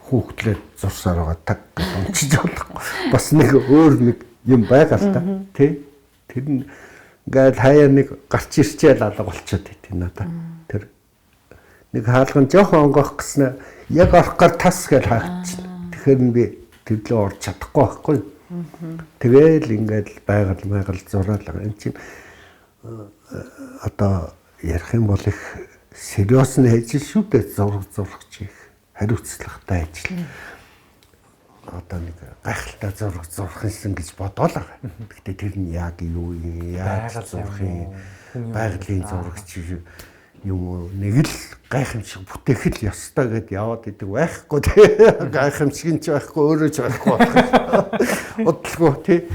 хүүхдлээ зурсаар байгаа таг гэж унчиж болохгүй. Бас нэг өөр нэг юм байгаа л та тий. Тэр нь ингээл хаяа нэг гарч ирчээл алга болчиход байт надаа. Тэр нэг хаалган жоохон онгоох гэснээр яг орох гар тас гэж хаагдчихна. Тэгэхээр нь би тэрлөө орж чадахгүй байхгүй. Тэгэл ингээл байгаль зураал байгаа. Энд чинь одоо ярих юм бол их сериосны ажил шүү дээ зураг зурх чи их Хариуцлагатай ажил. Одоо нэг гайхалтай зураг зурх юмсан гэж бодоол байгаа. Гэхдээ тэр нь яг юу юм, яаж зурх юм, байгалийн зурагч юм уу, нэг л гайхамшиг бүтээх л ёстой гэд яваад идэг байхгүй тий. Гайхамшиг нь ч байхгүй, өөрөө ч байхгүй болох. Бодлого тий.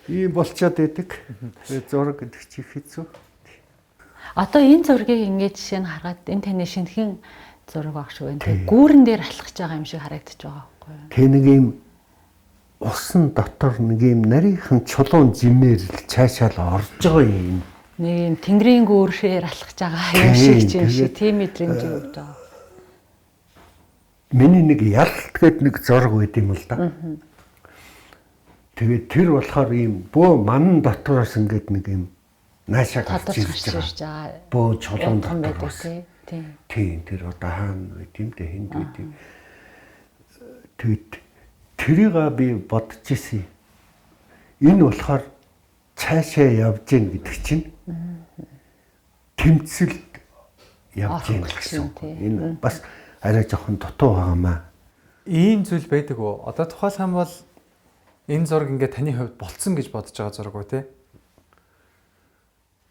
Ийм болчоод идэг. Тэгээ зураг гэдэг чи хэцүү. Одоо энэ зургийг ингээд жишээ нь харахад энэ таны шинэхэн зураг баг шиг байна. Тэгээ гүүрэн дээр алхаж байгаа юм шиг харагдаж байгаа байхгүй юу? Тэ нэг ийм усан дотор нэг ийм нарийнхан чулуун жимээр л цаашаа л орж байгаа юм. Нэг ийм тэнгэрийн гүүршээр алхаж байгаа юм шиг юм шиг тийм мэдрэмж өгдөг байгаа. Миний нэг ялт гээд нэг зураг байд юм л да. Тэгээд тэр болохоор ийм бөө манан дотроос ингээд нэг ийм наашаа гарч ирж байгаа. Бөө чулуун дотроос. Тийм тэр одоо хаана байд юм бэ, хэнд байд юм. Тэгээд тэрийг би бодож ирсэн. Энэ болохоор цаашаа явж гин гэдэг чинь тэмцэлд явж гин гэсэн. Энэ бас арай жоохон дутуу байгаамаа. Ийм зүйл байдаг уу? Одоо тухайлах юм бол энэ зураг ингээд таны хувьд болцсон гэж бодож байгаа зураг уу те?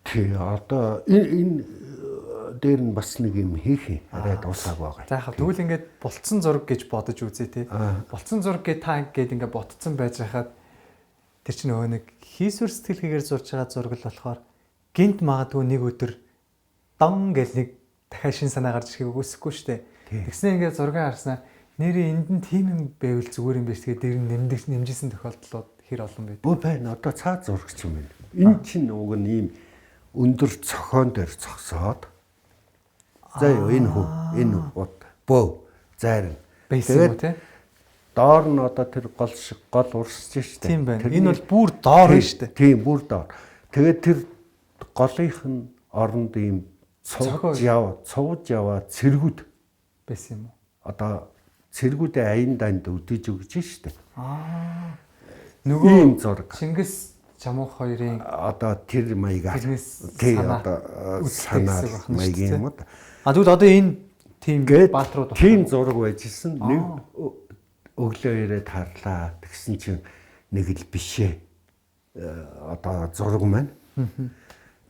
Тий, одоо энэ дээр нь бас нэг юм хийх юм. Арай дуусаагүй байгаа. За яг тэгвэл ингээд болцсон зураг гэж бодож үзье те. Болцсон зураг гэж та ингээд ингээд ботцсон байж хахад тэр чинь нөгөө нэг хийсвэр сэтгэлгээгээр зурж байгаа зураг л болохоор гинт магадгүй нэг өдөр дон гэл нэг дахиад шин санаа гарч ирэхийг үгүйсэхгүй шүү дээ. Тэгснэ ингээд зургийг харснаа нэрээ энд нь тийм юм байвал зүгээр юм биш тэгээ дээр нь нэмжсэн тохиолдлууд хэр олон байд. Бөө байна. Одоо цаа зурагч юм байна. Энэ чинь уг нь ийм өндөр цохион дээр зогсоод за юу энэ хүү энэ бот бөө зайран. Тэгээд доор нь одоо тэр гол шиг гол урсж штэ. Тийм байна. Энэ бол бүр доор нь штэ. Тийм бүр доор. Тэгээд тэр голынх нь оронд ийм цувж яваа цэргүүд байсан юм уу? Одоо цэргүүдээ аян данд өдөж өгч штэ. Аа. Нөгөө ийм зураг. Чингис Чамуух хоёрын одоо тэр маягаар тий одоо санаа маягийн юм уу? А тэгвэл одоо энэ тийм бааtruуд тийм зураг байжсэн. Нэг өглөө ирээд харлаа. Тэгсэн чинь нэг л бишээ. Одоо зураг маань.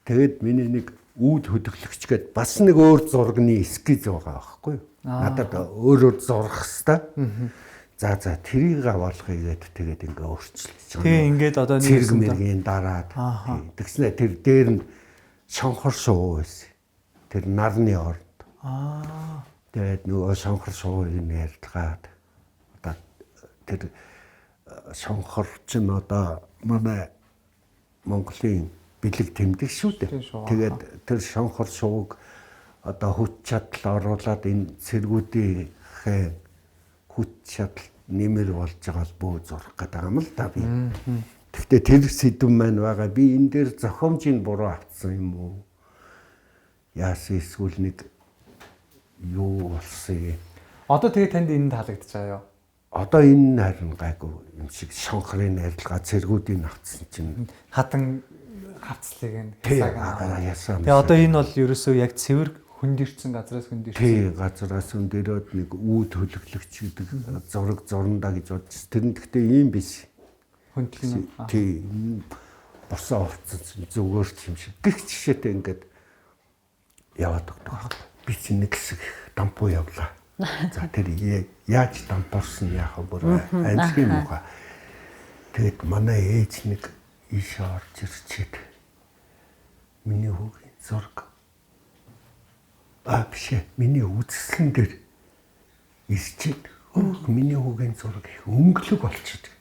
Тэгээд миний нэг үүд хөдөглөгч гээд бас нэг өөр зурагны эскиз байгаа байхгүй юу? Надад өөрөөр зурах хэвээр. За тэрийг аваалахыг гээд тэгээд ингээ өөрчилж байгаа. Тийм ингээд одоо нэг цэрэг мэргийн дараад. Тэгснэ тэр дээр нь шонхор шувуу байсан. Тэр нарны оронд. Аа. Тэгээд нөгөө шонхор шувуыг нь ярьлгаад одоо тэр шонхор чинь одоо манай Монголын бэлэг тэмдэг шүү дээ. Тэгээд тэр шонхор шувууг одоо хүч чадал оруулаад энэ цэргүүдийнхээ хүч чадал нэмэр болж байгаа л бөө зурх гэдэг юм л да би. Гэхдээ тэр сэдв маань байгаа. Би энэ дээр зохиомжийг буруу авцсан юм уу? Яасан эсвэл нэг юу болсон юм? Одоо тэгээ танд энэ таалагдчих байгаа юу? Одоо энэ харин гайгүй юм шиг шонхрын найрлагаа цэргүүдийг авцсан чинь хатан хавцлыг нь ясаа. Тэгээ одоо энэ бол ерөөсөө яг цэвэр хөндөрцөн газраас хөндөрцөн. Тий, газраас хөндөрөөд нэг үүд хөлөглөгч гэдэг зураг зурнда гэж бодож. Тэр нь гэхдээ ийм биш. Хөндлөн. Тий, босоо олцсон зүгээр ч юм шиг. Гэх жишээтэй ингээд яваад өгдөг. Би чинь нэг хэсэг дампуу явлаа. За тэр яаж дампуурсан яах вэ? Бүр аимшиг юм уу? Тэгэд манай ээж нэг ийшээ орж ирчээд миний хүүгийн зураг биш ээ миний үзэсгэлэн дээр ирчээд хөөх миний хүүгийн зураг их өнгөлөг болчиход гэдэг.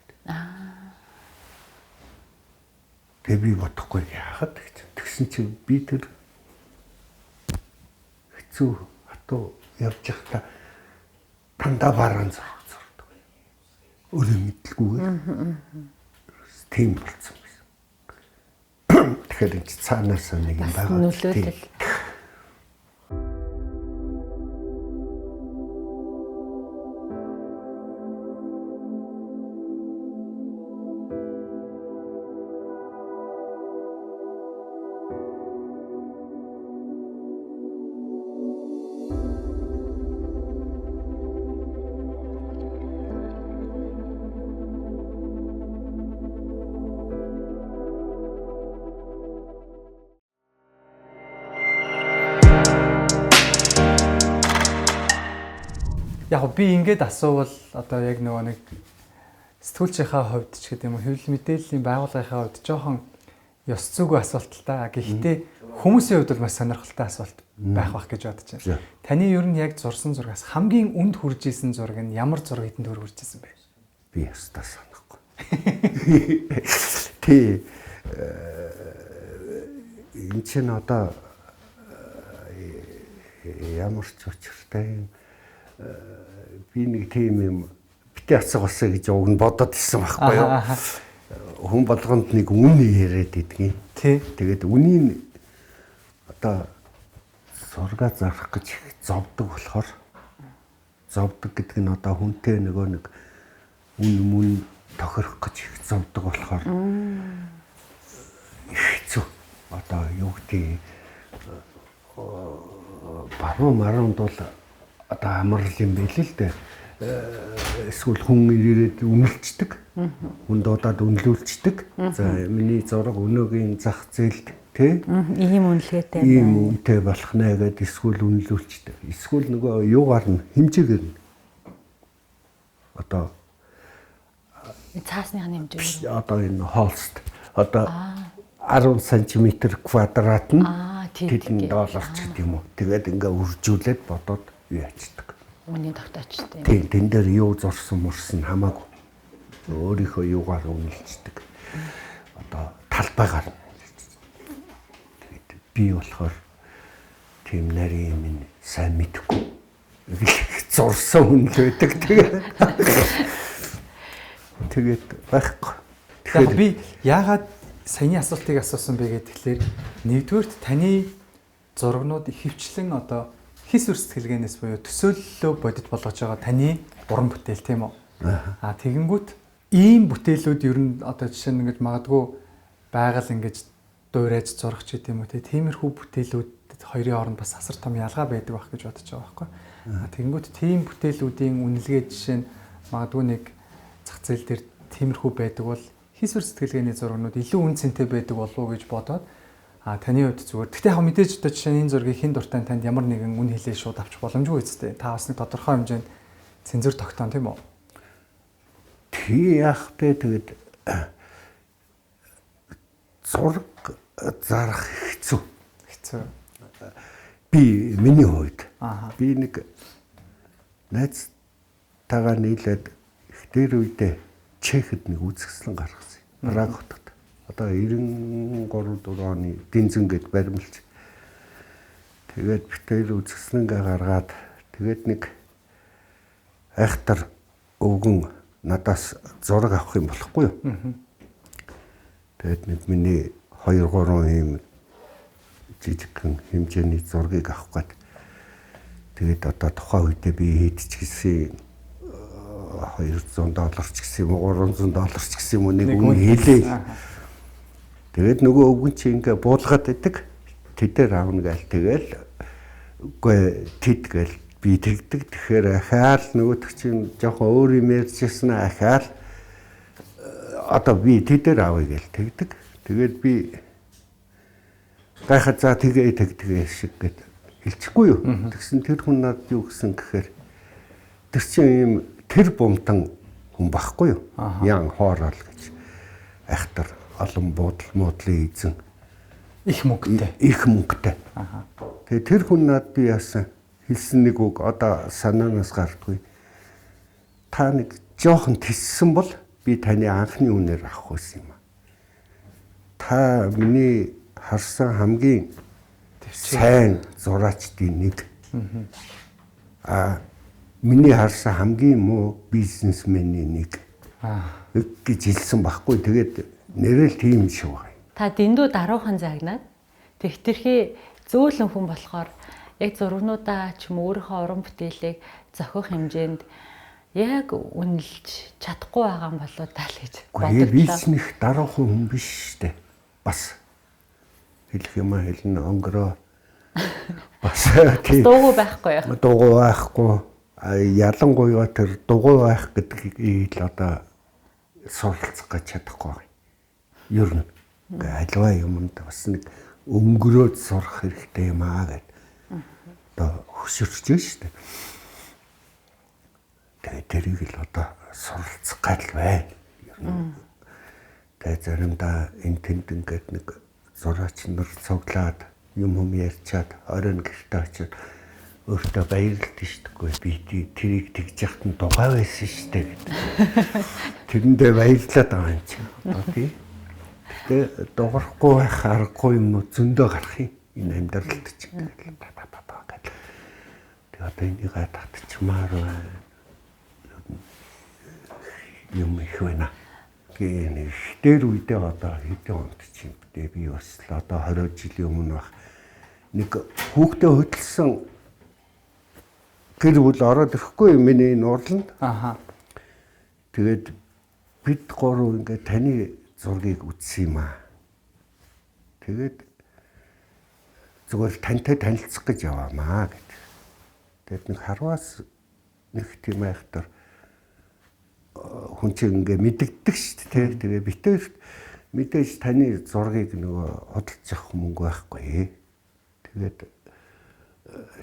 Тэгээ би бодохгүй яхад гэж. Тэгсэн чинь би тэр хэцүү хатуу явж байхдаа дандаа бараан зураг зурдаг. Өөрөө мэдлгүйгээр тийм болцсон байсан. Тэгэхээр энэ цаанаас нэг юм байгаа. Нөлөөлөл. Яг би ингээд асуувал одоо яг нөгөө нэг сэтгүүлчийнхаа хувьд ч гэдэг юм уу хэвлэл мэдээллийн байгууллагынхаа хувьд жоохон ёс зүйгүй асуулт л та. Гэхдээ хүмүүсийн хувьд бол маш сонирхолтой асуулт байх бах гэж бодож байна. Таны ер нь яг зурсан зургаас хамгийн үнд хүрж исэн зураг нь ямар зураг хэдэн төгрөг хүрж исэн бэ? Би ёстой санахгүй. Тий. Энэ чинь одоо ямар ч учиртай юм би нэг тийм юм битээ асуух басаа гэж уг нь бодоод ирсэн байхгүй юу? Хүн болгонд нэг үн яриад идэгин. Тий. Тэгээд үнийг одоо зурга зарах гэж зовдөг болохоор зовдөг гэдэг нь одоо хүнтэй нөгөө нэг үн мөн тохирох гэж их зовдөг болохоор их хэцүү. Одоо юу гэдэг баруун маруунд бол одоо амрал юм байл л дээ. Эсвэл хүн ирээд үнэлцдэг. Хүн дуудаад үнэлүүлцдэг. За миний зураг өнөөгийн зах зээлд тий ийм үнэлгээтэй ийм үнэтэй болох нэ гэдээ эсвэл үнэлүүлцдэг. Эсвэл нөгөө юугаар нь хэмжээгээр нь одоо цаасных нь хэмжээгээр одоо энэ холст одоо 10 см квадрат нь тэдэн доллар ч гэдэг юм уу. Тэгээд ингээ үржүүлээд бодоод юу ячдаг. Үний тогтоочтой. Тийм, тэн дээр юу зурсан мурсан хамаагүй. Өөрийнхөө юугаар үнэлцдэг. Одоо талбайгаар. Тэгээд би болохоор тийм нарийн юм сайн мэдэхгүй. Зурсан хүн л байдаг. Тэгээд байхгүй. Тэгэхээр би яагаад саяны асуултыг асуусан бэ гэхээр нэгдүгээрт таны зургнууд ихэвчлэн одоо хис үр сэтгэлгээнээс буюу төсөөллөө бодит болгож байгаа таны уран бүтээл тийм үү? Аа тэгэнгүүт ийм бүтээлүүд ер нь одоо жишээ нь ингэж магадгүй байгаль ингэж дуурайж зурах ч гэдэм үү тиймэрхүү бүтээлүүд хоёрын хооронд бас асар том ялгаа байдаг байх гэж бодож байгаа байхгүй. Аа тэгэнгүүт тийм бүтээлүүдийн үнэлгээ жишээ нь магадгүй нэг зах зээл дээр тиймэрхүү байдаг бол хис үр сэтгэлгээний зургнууд илүү үн цэнтэй байдаг болов уу гэж бодоод а таны хувьд зүгээр. Гэхдээ яг мэдээж одоо жишээ нь энэ зургийг хэн дуртай танд ямар нэгэн үн хэлээ шууд авчих боломжгүй үстэй. Та бас нэг тодорхой хэмжээнд цензуур тогтоон тийм үү? Тий яах вэ тэгээд зураг зарах хэцүү. Хэцүү. Би миний хувьд би нэг найзтайгаа нийлээд их дээр үедээ Чехэд нэг үзэсгэлэн гаргасан. Праг хотод. Одоо 93 4 оны Динзэн гэд баримлж. Тэгээд бид хоёр үзэсгэлэнгээ гаргаад тэгээд нэг айхтар өвгөн надаас зураг авах юм болохгүй юу? Тэгээд нэг миний 2 3 ийм жижигхэн хэмжээний зургийг авах гээд тэгээд одоо тухайн үедээ би хэд ч гэсэн $200 ч гэсэн юм уу $300 ч гэсэн юм уу нэг үн хэлээ. Тэгээд нөгөө өвгөн чи ингээ буулгаад идэг. Тэдээр аавна гээл тэгэл үгүй тэд гээл би тэгдэг. Тэгэхээр ахаал нөгөөх чинь жоохон өөр юм ярьжсэн ахаал одоо би тэдээр авъя гээл тэгдэг. Тэгээд би гайхаад за тэгээ тэгдэг шиг гэд хэлчихгүй юу. Тэгсэн тэр хүн надад юу гэсэн гэхээр тэр чинь ийм тэр бумтан хүн байхгүй юу? Ян хоорол гэж айхтар олон буудал муудлын эзэн их мөнгөтэй. Их мөнгөтэй. Тэгээ тэр хүн надад би яасан хэлсэн нэг үг одоо санаанаас гардаггүй. Та нэг жоохон тэссэн бол би таны анхны үнээр авах байсан юм а. Та миний харсан хамгийн сайн зураачдын нэг. Аа миний харсан хамгийн муу бизнесмений нэг гэж хэлсэн байхгүй. Тэгээд нэрэл тийм шиг байна. Та дэндүү даруухан загнаад тэгтэрхий зөөлөн хүн болохоор яг зургнуудаа ч юм өөрийнхөө уран бүтээлийг зохих хэмжээнд яг үнэлж чадахгүй байгаа юм болоо таа л гэж бодлоо. Би ч нэг даруухан хүн биш шүү дээ. Бас хэлэх юм аа хэлнэ онгороо. Бас тийм дуугүй байхгүй юу? Дуугүй байхгүй. Ялангуяа тэр дугуй байх гэдгийг л одоо суралцах гэж чадахгүй байна. Ер нь ингээ альва юмд бас нэг өнгөрөөд сурах хэрэгтэй юм аа гэд одоо хөшөрч шүү дээ. Тэгээ тэрийг л одоо суралцах гал байна. Тэгээ заримдаа энэ тэнд ингээд нэг зураач нар цуглаад юм хүм ярьчаад оройн гэртээ очиод өөртөө баярлалт шүү дээ. Би тэрийг тэгж яхад нь дугай байсан шүү дээ гэдэг. Тэрэндээ баярлаад байгаа юм чинь. Одоо тий. Гэтэ дугарахгүй байх аргагүй юмнууд зөндөө гарах юм. Энэ амьдралд чинь ингээл па па па гэл. Тэгээ одоо энийг татчмаар байна. Юм их байна. Гээ нэг дээр үедээ одоо хэдэн онд чинь бэ? Би бас л одоо 20 жилийн өмнө байх. Нэг хүүхдээ хөдөлсөн гэр бүл ороод ирэхгүй миний энэ урланд. Аха. Тэгээд бид гурав ингээд таны зургийг үзсэн юм аа. Тэгээд зүгээр тантай танилцах гэж яваамаа гэдэг. Тэгээд нэг харваас нэг тийм айхтар хүн чинь ингээ мэдэгддэг шүү дээ. Тэгээ битээр мэдээж таны зургийг нөгөө худалдаж авах мөнгө байхгүй. Тэгээд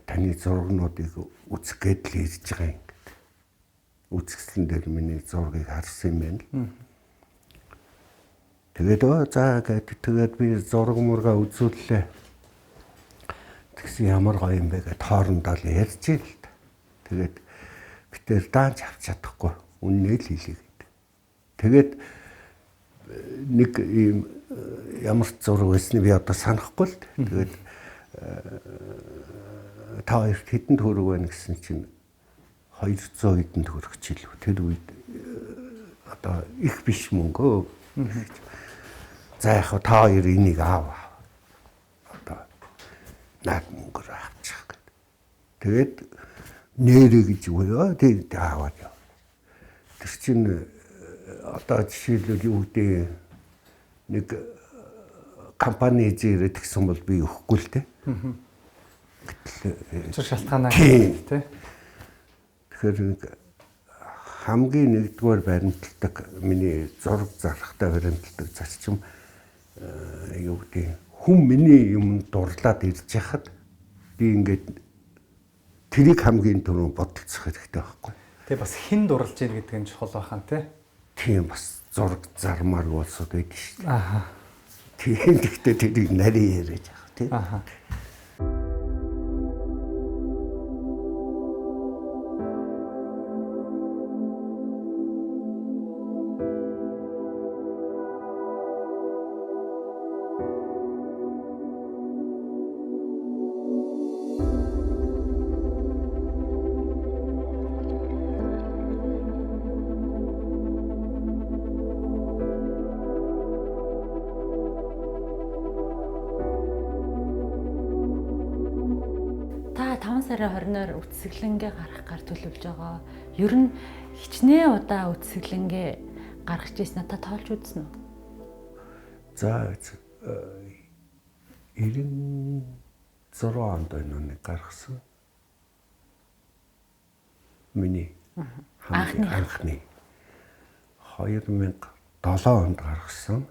таны зургнуудыг үзэх гээд л ирж байгаа юм гэдэг. Үзэсгэлэн дээр миний зургийг харсан юм байна л. Тэгээд өө за гээд тэгээд би зураг мурга үзүүллээ. Тэгсэн ямар гоё юм бэ гэд хоорондоо л ярьж ил л. Тэгээд битээр даанч авч чадахгүй. Үннээ л хэлье гэдэг. Тэгээд нэг ийм ямар ч зураг байсныг би одоо санахгүй л. Тэгээд та хоёрт хэдэн төгрөг байна гэсэн чинь 200 хэдэн төгрөг ч илүү. Тэр үед одоо их биш мөнгө. За яг та хоёр энийг аав. Одоо наад мөнгөөр авчих гэд. Тэгээд нэрэ гэж үгүй тий аваад яв. Тэр чинь одоо жишээлбэл юу гэдэг нэг компани эзэн ирээд гисэн бол би өгөхгүй л дээ. Гэтэл учир шалтгаанаа тий. Тэгэхээр нэг хамгийн нэгдүгээр баримталдаг миний зураг зархтай баримталдаг зарчим юу гэдэг хүн миний юм дурлаад ирж яхад би ингээд тэрийг хамгийн түрүүн бодолцох хэрэгтэй байхгүй. Тэгээ бас хэн дурлж ийн гэдэг нь чухал байхan тий. Тийм бас зураг зармаар улсууд байдаг шүү дээ. Аха. Тийм гэхдээ тэрийг нарийн яриад яах тий. Аха. Та 5 сарын 20-ноор үзэсгэлэнгээ гаргахаар төлөвлөж байгаа. Ер нь хичнээн удаа үзэсгэлэнгээ гаргаж ирсэн та тоолж үзсэн үү? За 96 онд нэг гаргасан. Миний анхны 2007 онд гаргасан.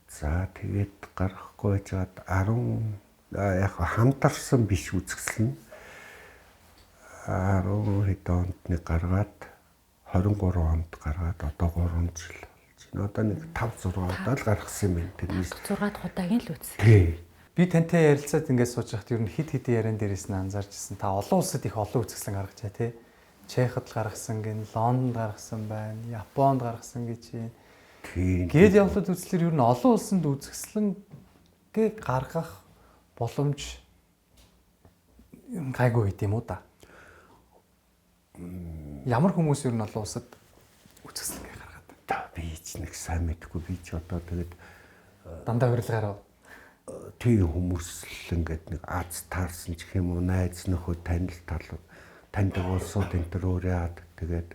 За тэгээд гаргахгүй байжгаад 10 яг хамтарсан биш үзэсгэлэн 10 хэдэн онд нэг гаргаад 23 онд гаргаад одоо 3 жил болж байна. Одоо нэг 5 6 удаа л гаргасан юм байна. Тэрнээс 6 дахь удаагийн л үзэсгэлэн. Тий. Би тантай ярилцаад ингээд сууж байхад ер нь хэд хэдэн яриан дээрээс нь анзаарч ирсэн. Та олон улсад их олон үзэсгэлэн гаргаж байгаа тий. Чехад л гаргасан гин, Лондонд гаргасан байна, Японд гаргасан гэж байна. Тийм. Гээд явлаад үзлэр ер нь олон улсанд үзэсгэлэнгээ гаргах боломж гайгүй байт юм уу да? Ямар хүмүүс ер нь олон улсад үзэсгэлэнгээ гаргаад байна? Та би ч нэг сайн мэдэхгүй, би ч одоо тэгээд дандаа урилгаар тийм хүмүүс л ингээд нэг аз таарсан ч гэх юм уу, найз нөхөд танил тал таньдаг улсууд энэ төр ураад тэгээд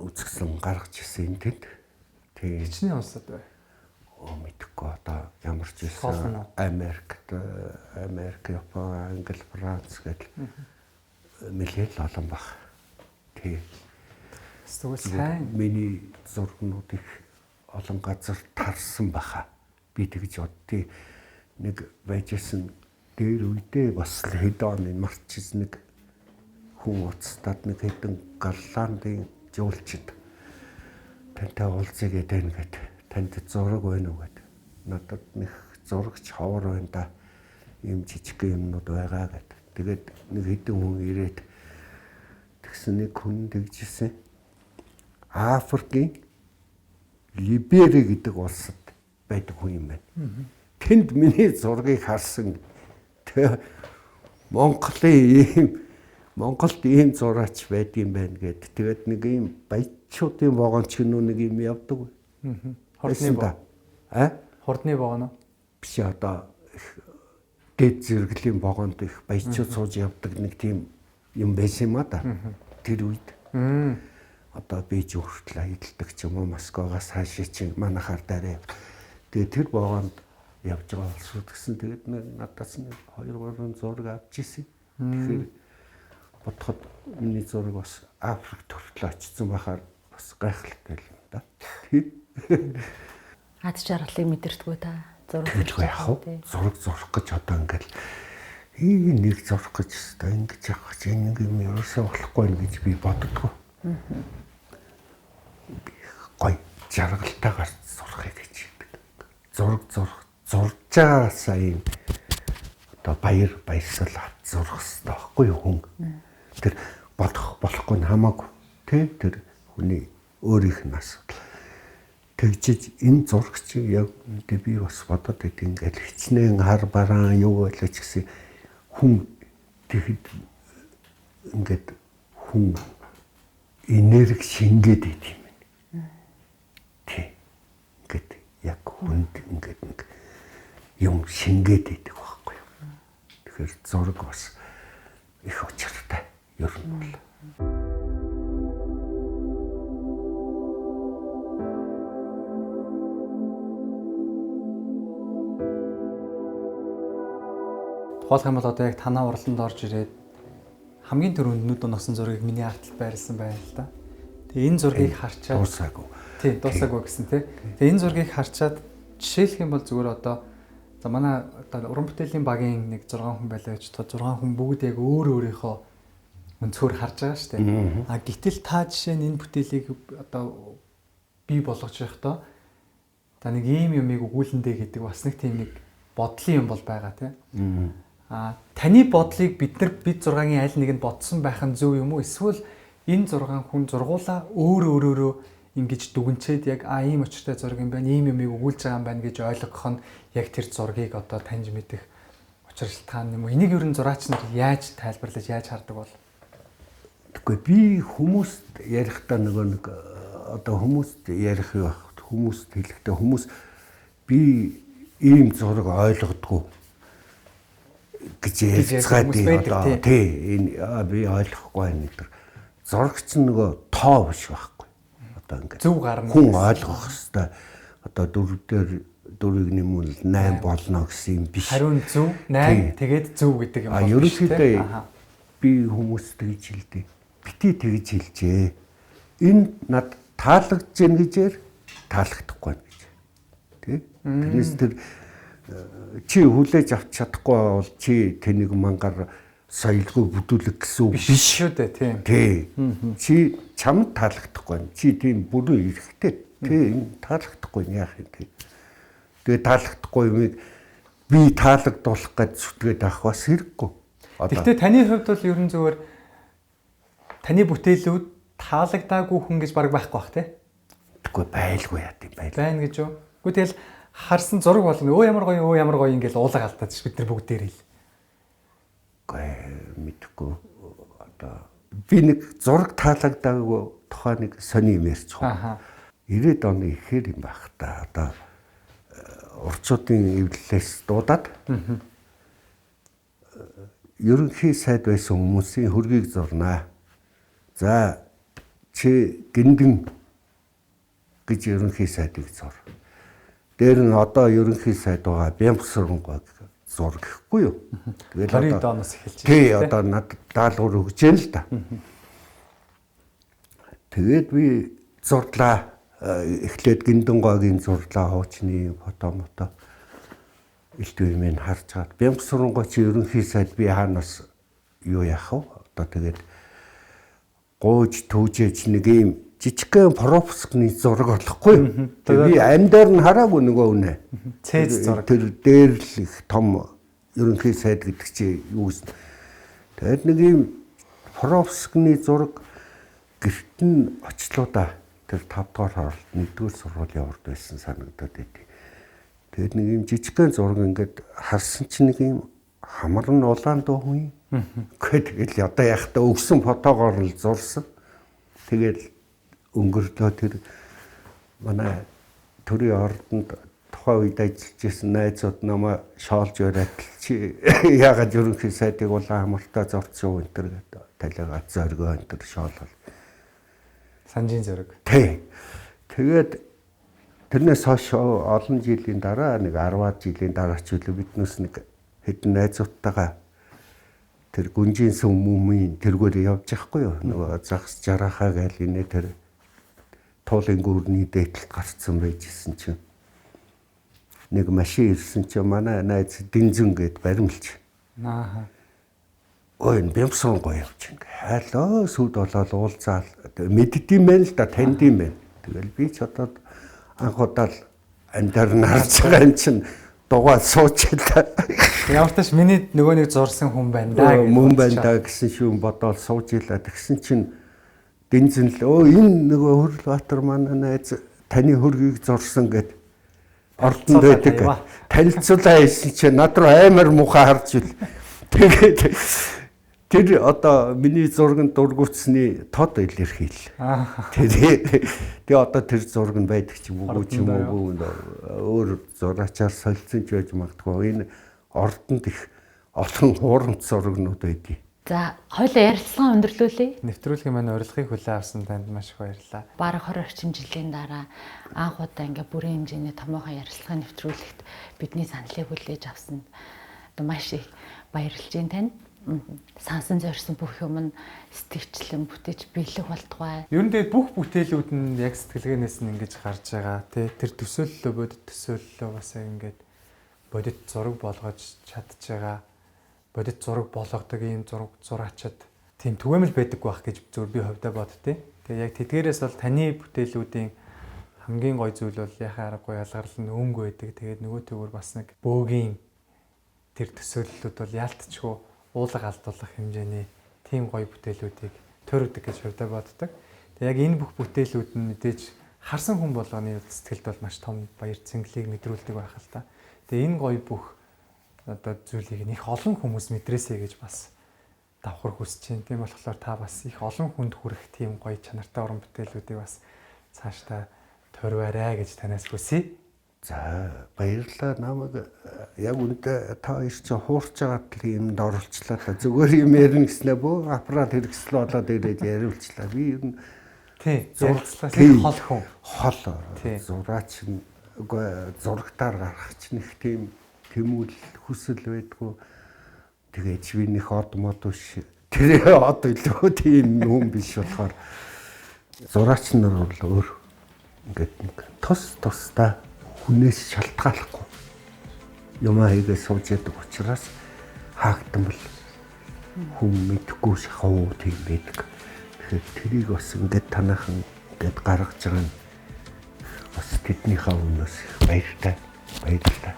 үзэсгэлэн гаргаж ирсэн юм тэнд. Тийм. Хичнээн улсад бай. Мэдэхгүй одоо ямар ч байсан Америкт, Америк, Япон, Англи, Франц гэдэл нэлээд л олон баг. Тий. Тэгвэл сайн миний зургнууд их олон газар тарсан баха. Би тэгж боддیں۔ Нэг байж исэн Тэр үедээ бас хэдэн оны мартчихсан нэг хүн уцтаад нэг хэдэн Голландын жуулчид тантай уулзъя гэдэг нэгэд танд зураг байна уу гэд. Надад нэг зурагч ховор байна да. Ийм жижиг юмнууд байгаа гэд. Тэгээд нэг хэдэн хүн ирээд тэгсэн нэг хүн тэгжсэн. Африкийн Либери гэдэг улсад байдаг хүн юм байна. Тэнд миний зургийг харсан Монголын ийм Монголд ийм зураач байдсан байна гэд. Тэгээд нэг ийм баячуудын вагон ч гэнүү нэг юм явдаг. Хурдны боо. А? Хурдны вагон уу? Биш одоо их дээд зэрэглэлийн вагонд их баячууд сууж явдаг нэг тийм юм байсан юм а да. Тэр үед. Одоо Бээжин хүртэл аялдаг ч юм уу Москвагаас хаашаа чинь манахаар дараа. Тэгээд тэр вагонд явж байгаа улсууд гэсэн. Тэгээд надаас нэг 2 3 зураг авч ирсэн. Тэгэхээр бодоход миний зураг бас Африкт хүртэл очсон байхаар бас гайхалтай юм да. Ад жаргалыг мэдэрдэггүй та зураг зурх. Зураг зурх гэж одоо ингээл нэг зурх гэж өстой ингэж явах гэж энэ юм ерөөсөө болохгүй юм гэж би боддгоо. Гой жаргалтайгаар зурхыг гэж хэлдэг. Зураг зурх зурж байгаагаасаа ийм одоо баяр баясгал авч зурх хэрэгтэй байхгүй юу хүн. Тэр бодох болохгүй нь хамаагүй тий тэр хүний өөрийнх нь асуудал. Тэгжиж энэ зурагч яг үнэндээ би бас бодод байт ингээл хичнээн хар бараан юу байлаа ч гэсэн хүн тэгэхэд ингээд хүн энерги шингээд байт юм байна. Тий. Ингээд яг хүнд ингээд нэг юм шингээд байдаг байхгүй юу. Тэгэхээр зураг бас их учиртай ер нь бол. Тухайлх юм бол одоо яг танаа урланд орж ирээд хамгийн түрүүнд нүд унаасан зургийг миний арталд байрлсан байна л да. Тэгээ энэ зургийг харчаад дуусаагүй. Тий, дуусаагүй гэсэн тий. Тэгээ энэ зургийг харчаад жишээлх юм бол зүгээр одоо за манай одоо уран бүтээлийн багийн нэг 6 хүн байлаа гэж бодоход 6 хүн бүгд яг өөр өөрийнхөө өнцгөр харж байгаа шүү дээ. А гэтэл та жишээ нь энэ бүтээлийг одоо бий болгож байхдаа за нэг ийм юмыг өгүүлэндэ гэдэг бас нэг тийм нэг бодлын юм бол байгаа тий. А таны бодлыг бид нар бид 6-гийн аль нэг нь бодсон байх нь зөв юм уу? Эсвэл энэ 6 хүн зургуулаа өөр өөрөөрөө ингэж дүгнчээд яг а ийм учиртай зураг юм байна, ийм юмыг өгүүлж байгаа юм байна гэж ойлгох нь яг тэр зургийг одоо таньж мэдэх учир шалтгаан юм уу? Энийг ер нь зураач нар яаж тайлбарлаж яаж хардаг бол? Тэгэхгүй би хүмүүст ярихдаа нөгөө нэг одоо хүмүүст ярих юу байх хүмүүст хэлэхдээ хүмүүс би ийм зураг ойлгодгоо гэж ярьцгаад одоо тий энэ би ойлгохгүй байна гэдэг. Зурагч нөгөө тоо биш байхгүй. Одоо ингээд зөв гарна. Хүн ойлгох хэвээр одоо дөрөв дээр дөрвийг нэмвэл 8 болно гэсэн юм биш. Хариу нь зөв 8 тэгээд зөв гэдэг юм байна. Ерөнхийдөө би хүмүүст тэгж хэлдэг. Бити тэгж хэлжээ. Энэ над таалагдж гин гэжээр таалагдахгүй байна гэж. Тэ? Тэрнээс тэр чи хүлээж авч чадахгүй бол чи тэнийг мангар соёлгүй бүдүүлэг гэсэн үг биш шүү дээ тийм. Тий. Чи чамд таалагдахгүй байна. Чи тийм бүрэн эрэхтэй. Тий энэ таалагдахгүй яах юм тий. Тэгээ таалагдахгүй юмыг би таалагдуулах гэж зүтгээд авах бас хэрэггүй. Гэхдээ таны хувьд бол ерөн зүгээр таны бүтээлүүд таалагдаагүй хүн гэж баг байхгүй бах тий. Тэгэхгүй байлгүй яа тийм байл. Байна гэж юу? Үгүй тэгэл харсан зураг болно. Өө ямар гоё, өө ямар гоё ингээл уулаг алдаад ш бид нар бүгдээр л. Үгүй мэдэхгүй одоо би нэг зураг таалагдаагүй тухай нэг сони юм ярьчих. Аа. 90-ад оны ихээр юм байх та. Одоо урчуудын эвлэлээс дуудаад ерөнхий сайд байсан хүмүүсийн хөргийг зурнаа. За чи гиндэн гэж ерөнхий сайдыг зур. Дээр нь одоо ерөнхий сайд байгаа Бямсрангой зур гэхгүй юу. Тэгэл одоо оноос эхэлж байна. Тий, одоо надад даалгавар өгч юм л да. Тэгээд би зурлаа. Эхлээд Гиндэнговийн зурлаа, хуучны фото мото. Элдв юм харж чад Бямсурангой чи ерөнхий сайд би хаанаас юу яах вэ? Одоо тэгээд гууж түүжээж нэг юм жижигхэн пропускны зураг олохгүй. Тэгээ би амьдаар нь хараагүй нөгөө үнэ. Цээз зураг. Тэр дээр л их том ерөнхий сайд гэдэг чи юу гэсэн. Тэгээд нэг юм пропускны зураг гэрт нь очлоо да. Тэр 5 дугаар хороолт 1-р сургуулийн урд байсан санагдаад байдیں۔ Тэгээд нэг юм жижигхэн зураг ингээд харсан чинь нэг юм хамар нь улаан дуу хүн. Үгүй тэгэл одоо яах вэ өгсөн фотогоор л зурсан. Тэгэл өнгөрлөө тэр манай төрийн ордонд тухайн үед ажиллаж исэн найзууд намайг шоолж бариад чи яагаад ерөнхий сайдыг улаан хамартай зурцсан энэ төр гэдэг талигаа зоргоо энэ төр шоолол. Санжийн зориг. Тий. Тэгээд тэрнээс хойш олон жилийн дараа нэг 10-аад жилийн дараа ч үлээ биднээс нэг хэдэн найзуудтайгаа тэр гүнжийн сүм мүмийн тэргээр явж байхгүй юу. Нөгөө загас жарахаа гээл инээ тэр туулын гүрний дээдлэлт гарцсан байж исэн чинь нэг машин ирсэн чинь манай найз Дэнзэн гэд баримлч. Аа. Ой энэ Бямсан гоё явж ингээ. Хайлоо сүд болоод уулзаал мэддэм байх л да танд юм байна. Тэгэл би ч одоо анх удаа л амьдаар нь харж байгаа юм чинь дугаа суучлаа. Ямар ч тач миний нөгөө нэг зурсан хүн байна да гэж мөн байна да гэсэн шүүн бодоол сууж илаа. Тэгсэн чинь Дэнзэн л өө энэ нөгөө Хөрөлбаатар манай найз таны хөргийг зурсан гэд ордонд байдаг. Танилцуулаа хийсэн чинь над руу амар муухай харж ил. Тэгээд тэр одоо миний зурганд дургуутсны тод илэрхийл. Тэгээ одоо тэр зураг нь байдаг ч юм уу ч юм уу өөр зураачаар солилцсон ч байж магадгүй. Энэ ордонд их олон хуурамч зурагнууд байдаг. За, хоёлаа ярилцлага өндөрлүүлье. Нэвтрүүлгийн маань урилгыг хүлээн авсан танд маш их баярлалаа. Бараг 20 орчим жилийн дараа анх удаа ингээ бүрэн хэмжээний томоохон ярилцлагын нэвтрүүлэгт бидний саналыг хүлээж авсанд одоо маш их баярлж байна танд. Сансан зорьсон бүх юм нь сэтгэгчлэн бүтээж биелэх болтугай. Ер нь тэгээд бүх бүтээлүүд нь яг сэтгэлгээнээс нь ингэж гарч байгаа тий. Тэр төсөөллөө бодит төсөөллөө бас яг ингээд бодит зураг болгож чадж байгаа. Бодит зураг болгодог ийм зураг зураачид тийм түгээмэл байдаггүй байх гэж зөв би хувьдаа боддیں۔ Тэгээ яг тэдгээрээс бол таны бүтээлүүдийн хамгийн гой зүйл бол яхаа аргагүй ялгарлал нь өнгө байдаг. Тэгээд нөгөө төгөр бас нэг бөөгийн тэр төсөөллүүд бол яалтчгүй уулга алдуулах хэмжээний тийм гоё бүтээлүүдийг төрөдөг гэж хувьдаа боддог. Тэгээ яг энэ бүх бүтээлүүд нь мэдээж харсан хүн болгоны сэтгэлд бол маш том баяр цэнгэлийг мэдрүүлдэг байх л та. Тэгээ энэ гоё бүх одоо зүйлийг их олон хүмүүс мэдрээсэй гэж бас давхар хүсэж байна. Тийм болохоор та бас их олон хүнд хүрэх тийм гоё чанартай уран бүтээлүүдийг бас цаашдаа төрвээрэй гэж танаас хүсье. За баярлалаа. Намайг яг үндэ та хоёр чинь хуурч байгаад л юмд оролцлоо та. Зүгээр юм ярина гэснээр бөө аппарат хэрэгсэл болоод ирээд яриулчлаа. Би ер нь тий ярилцлагаас их хол хүн. Хол зураач нь үгүй зурагтаар гарах чинь их тийм тэмүүл хүсэл байдгүй. Тэгээд би нэг од мод биш. Тэр од илүү тийм хүн биш болохоор зураач нар бол өөр ингээд нэг тус тусдаа хүнээс шалтгааллахгүй юмаа хийгээ сууж яадаг учраас хаагдмал хүн мэдэхгүй шахуу тийм байдаг. Тэгэхээр тэрийг бас ингээд танаахан ингээд гаргаж байгаа нь бас тэднийхээ өмнөөс их баяртай. Баярлалаа.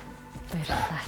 Баярлалаа.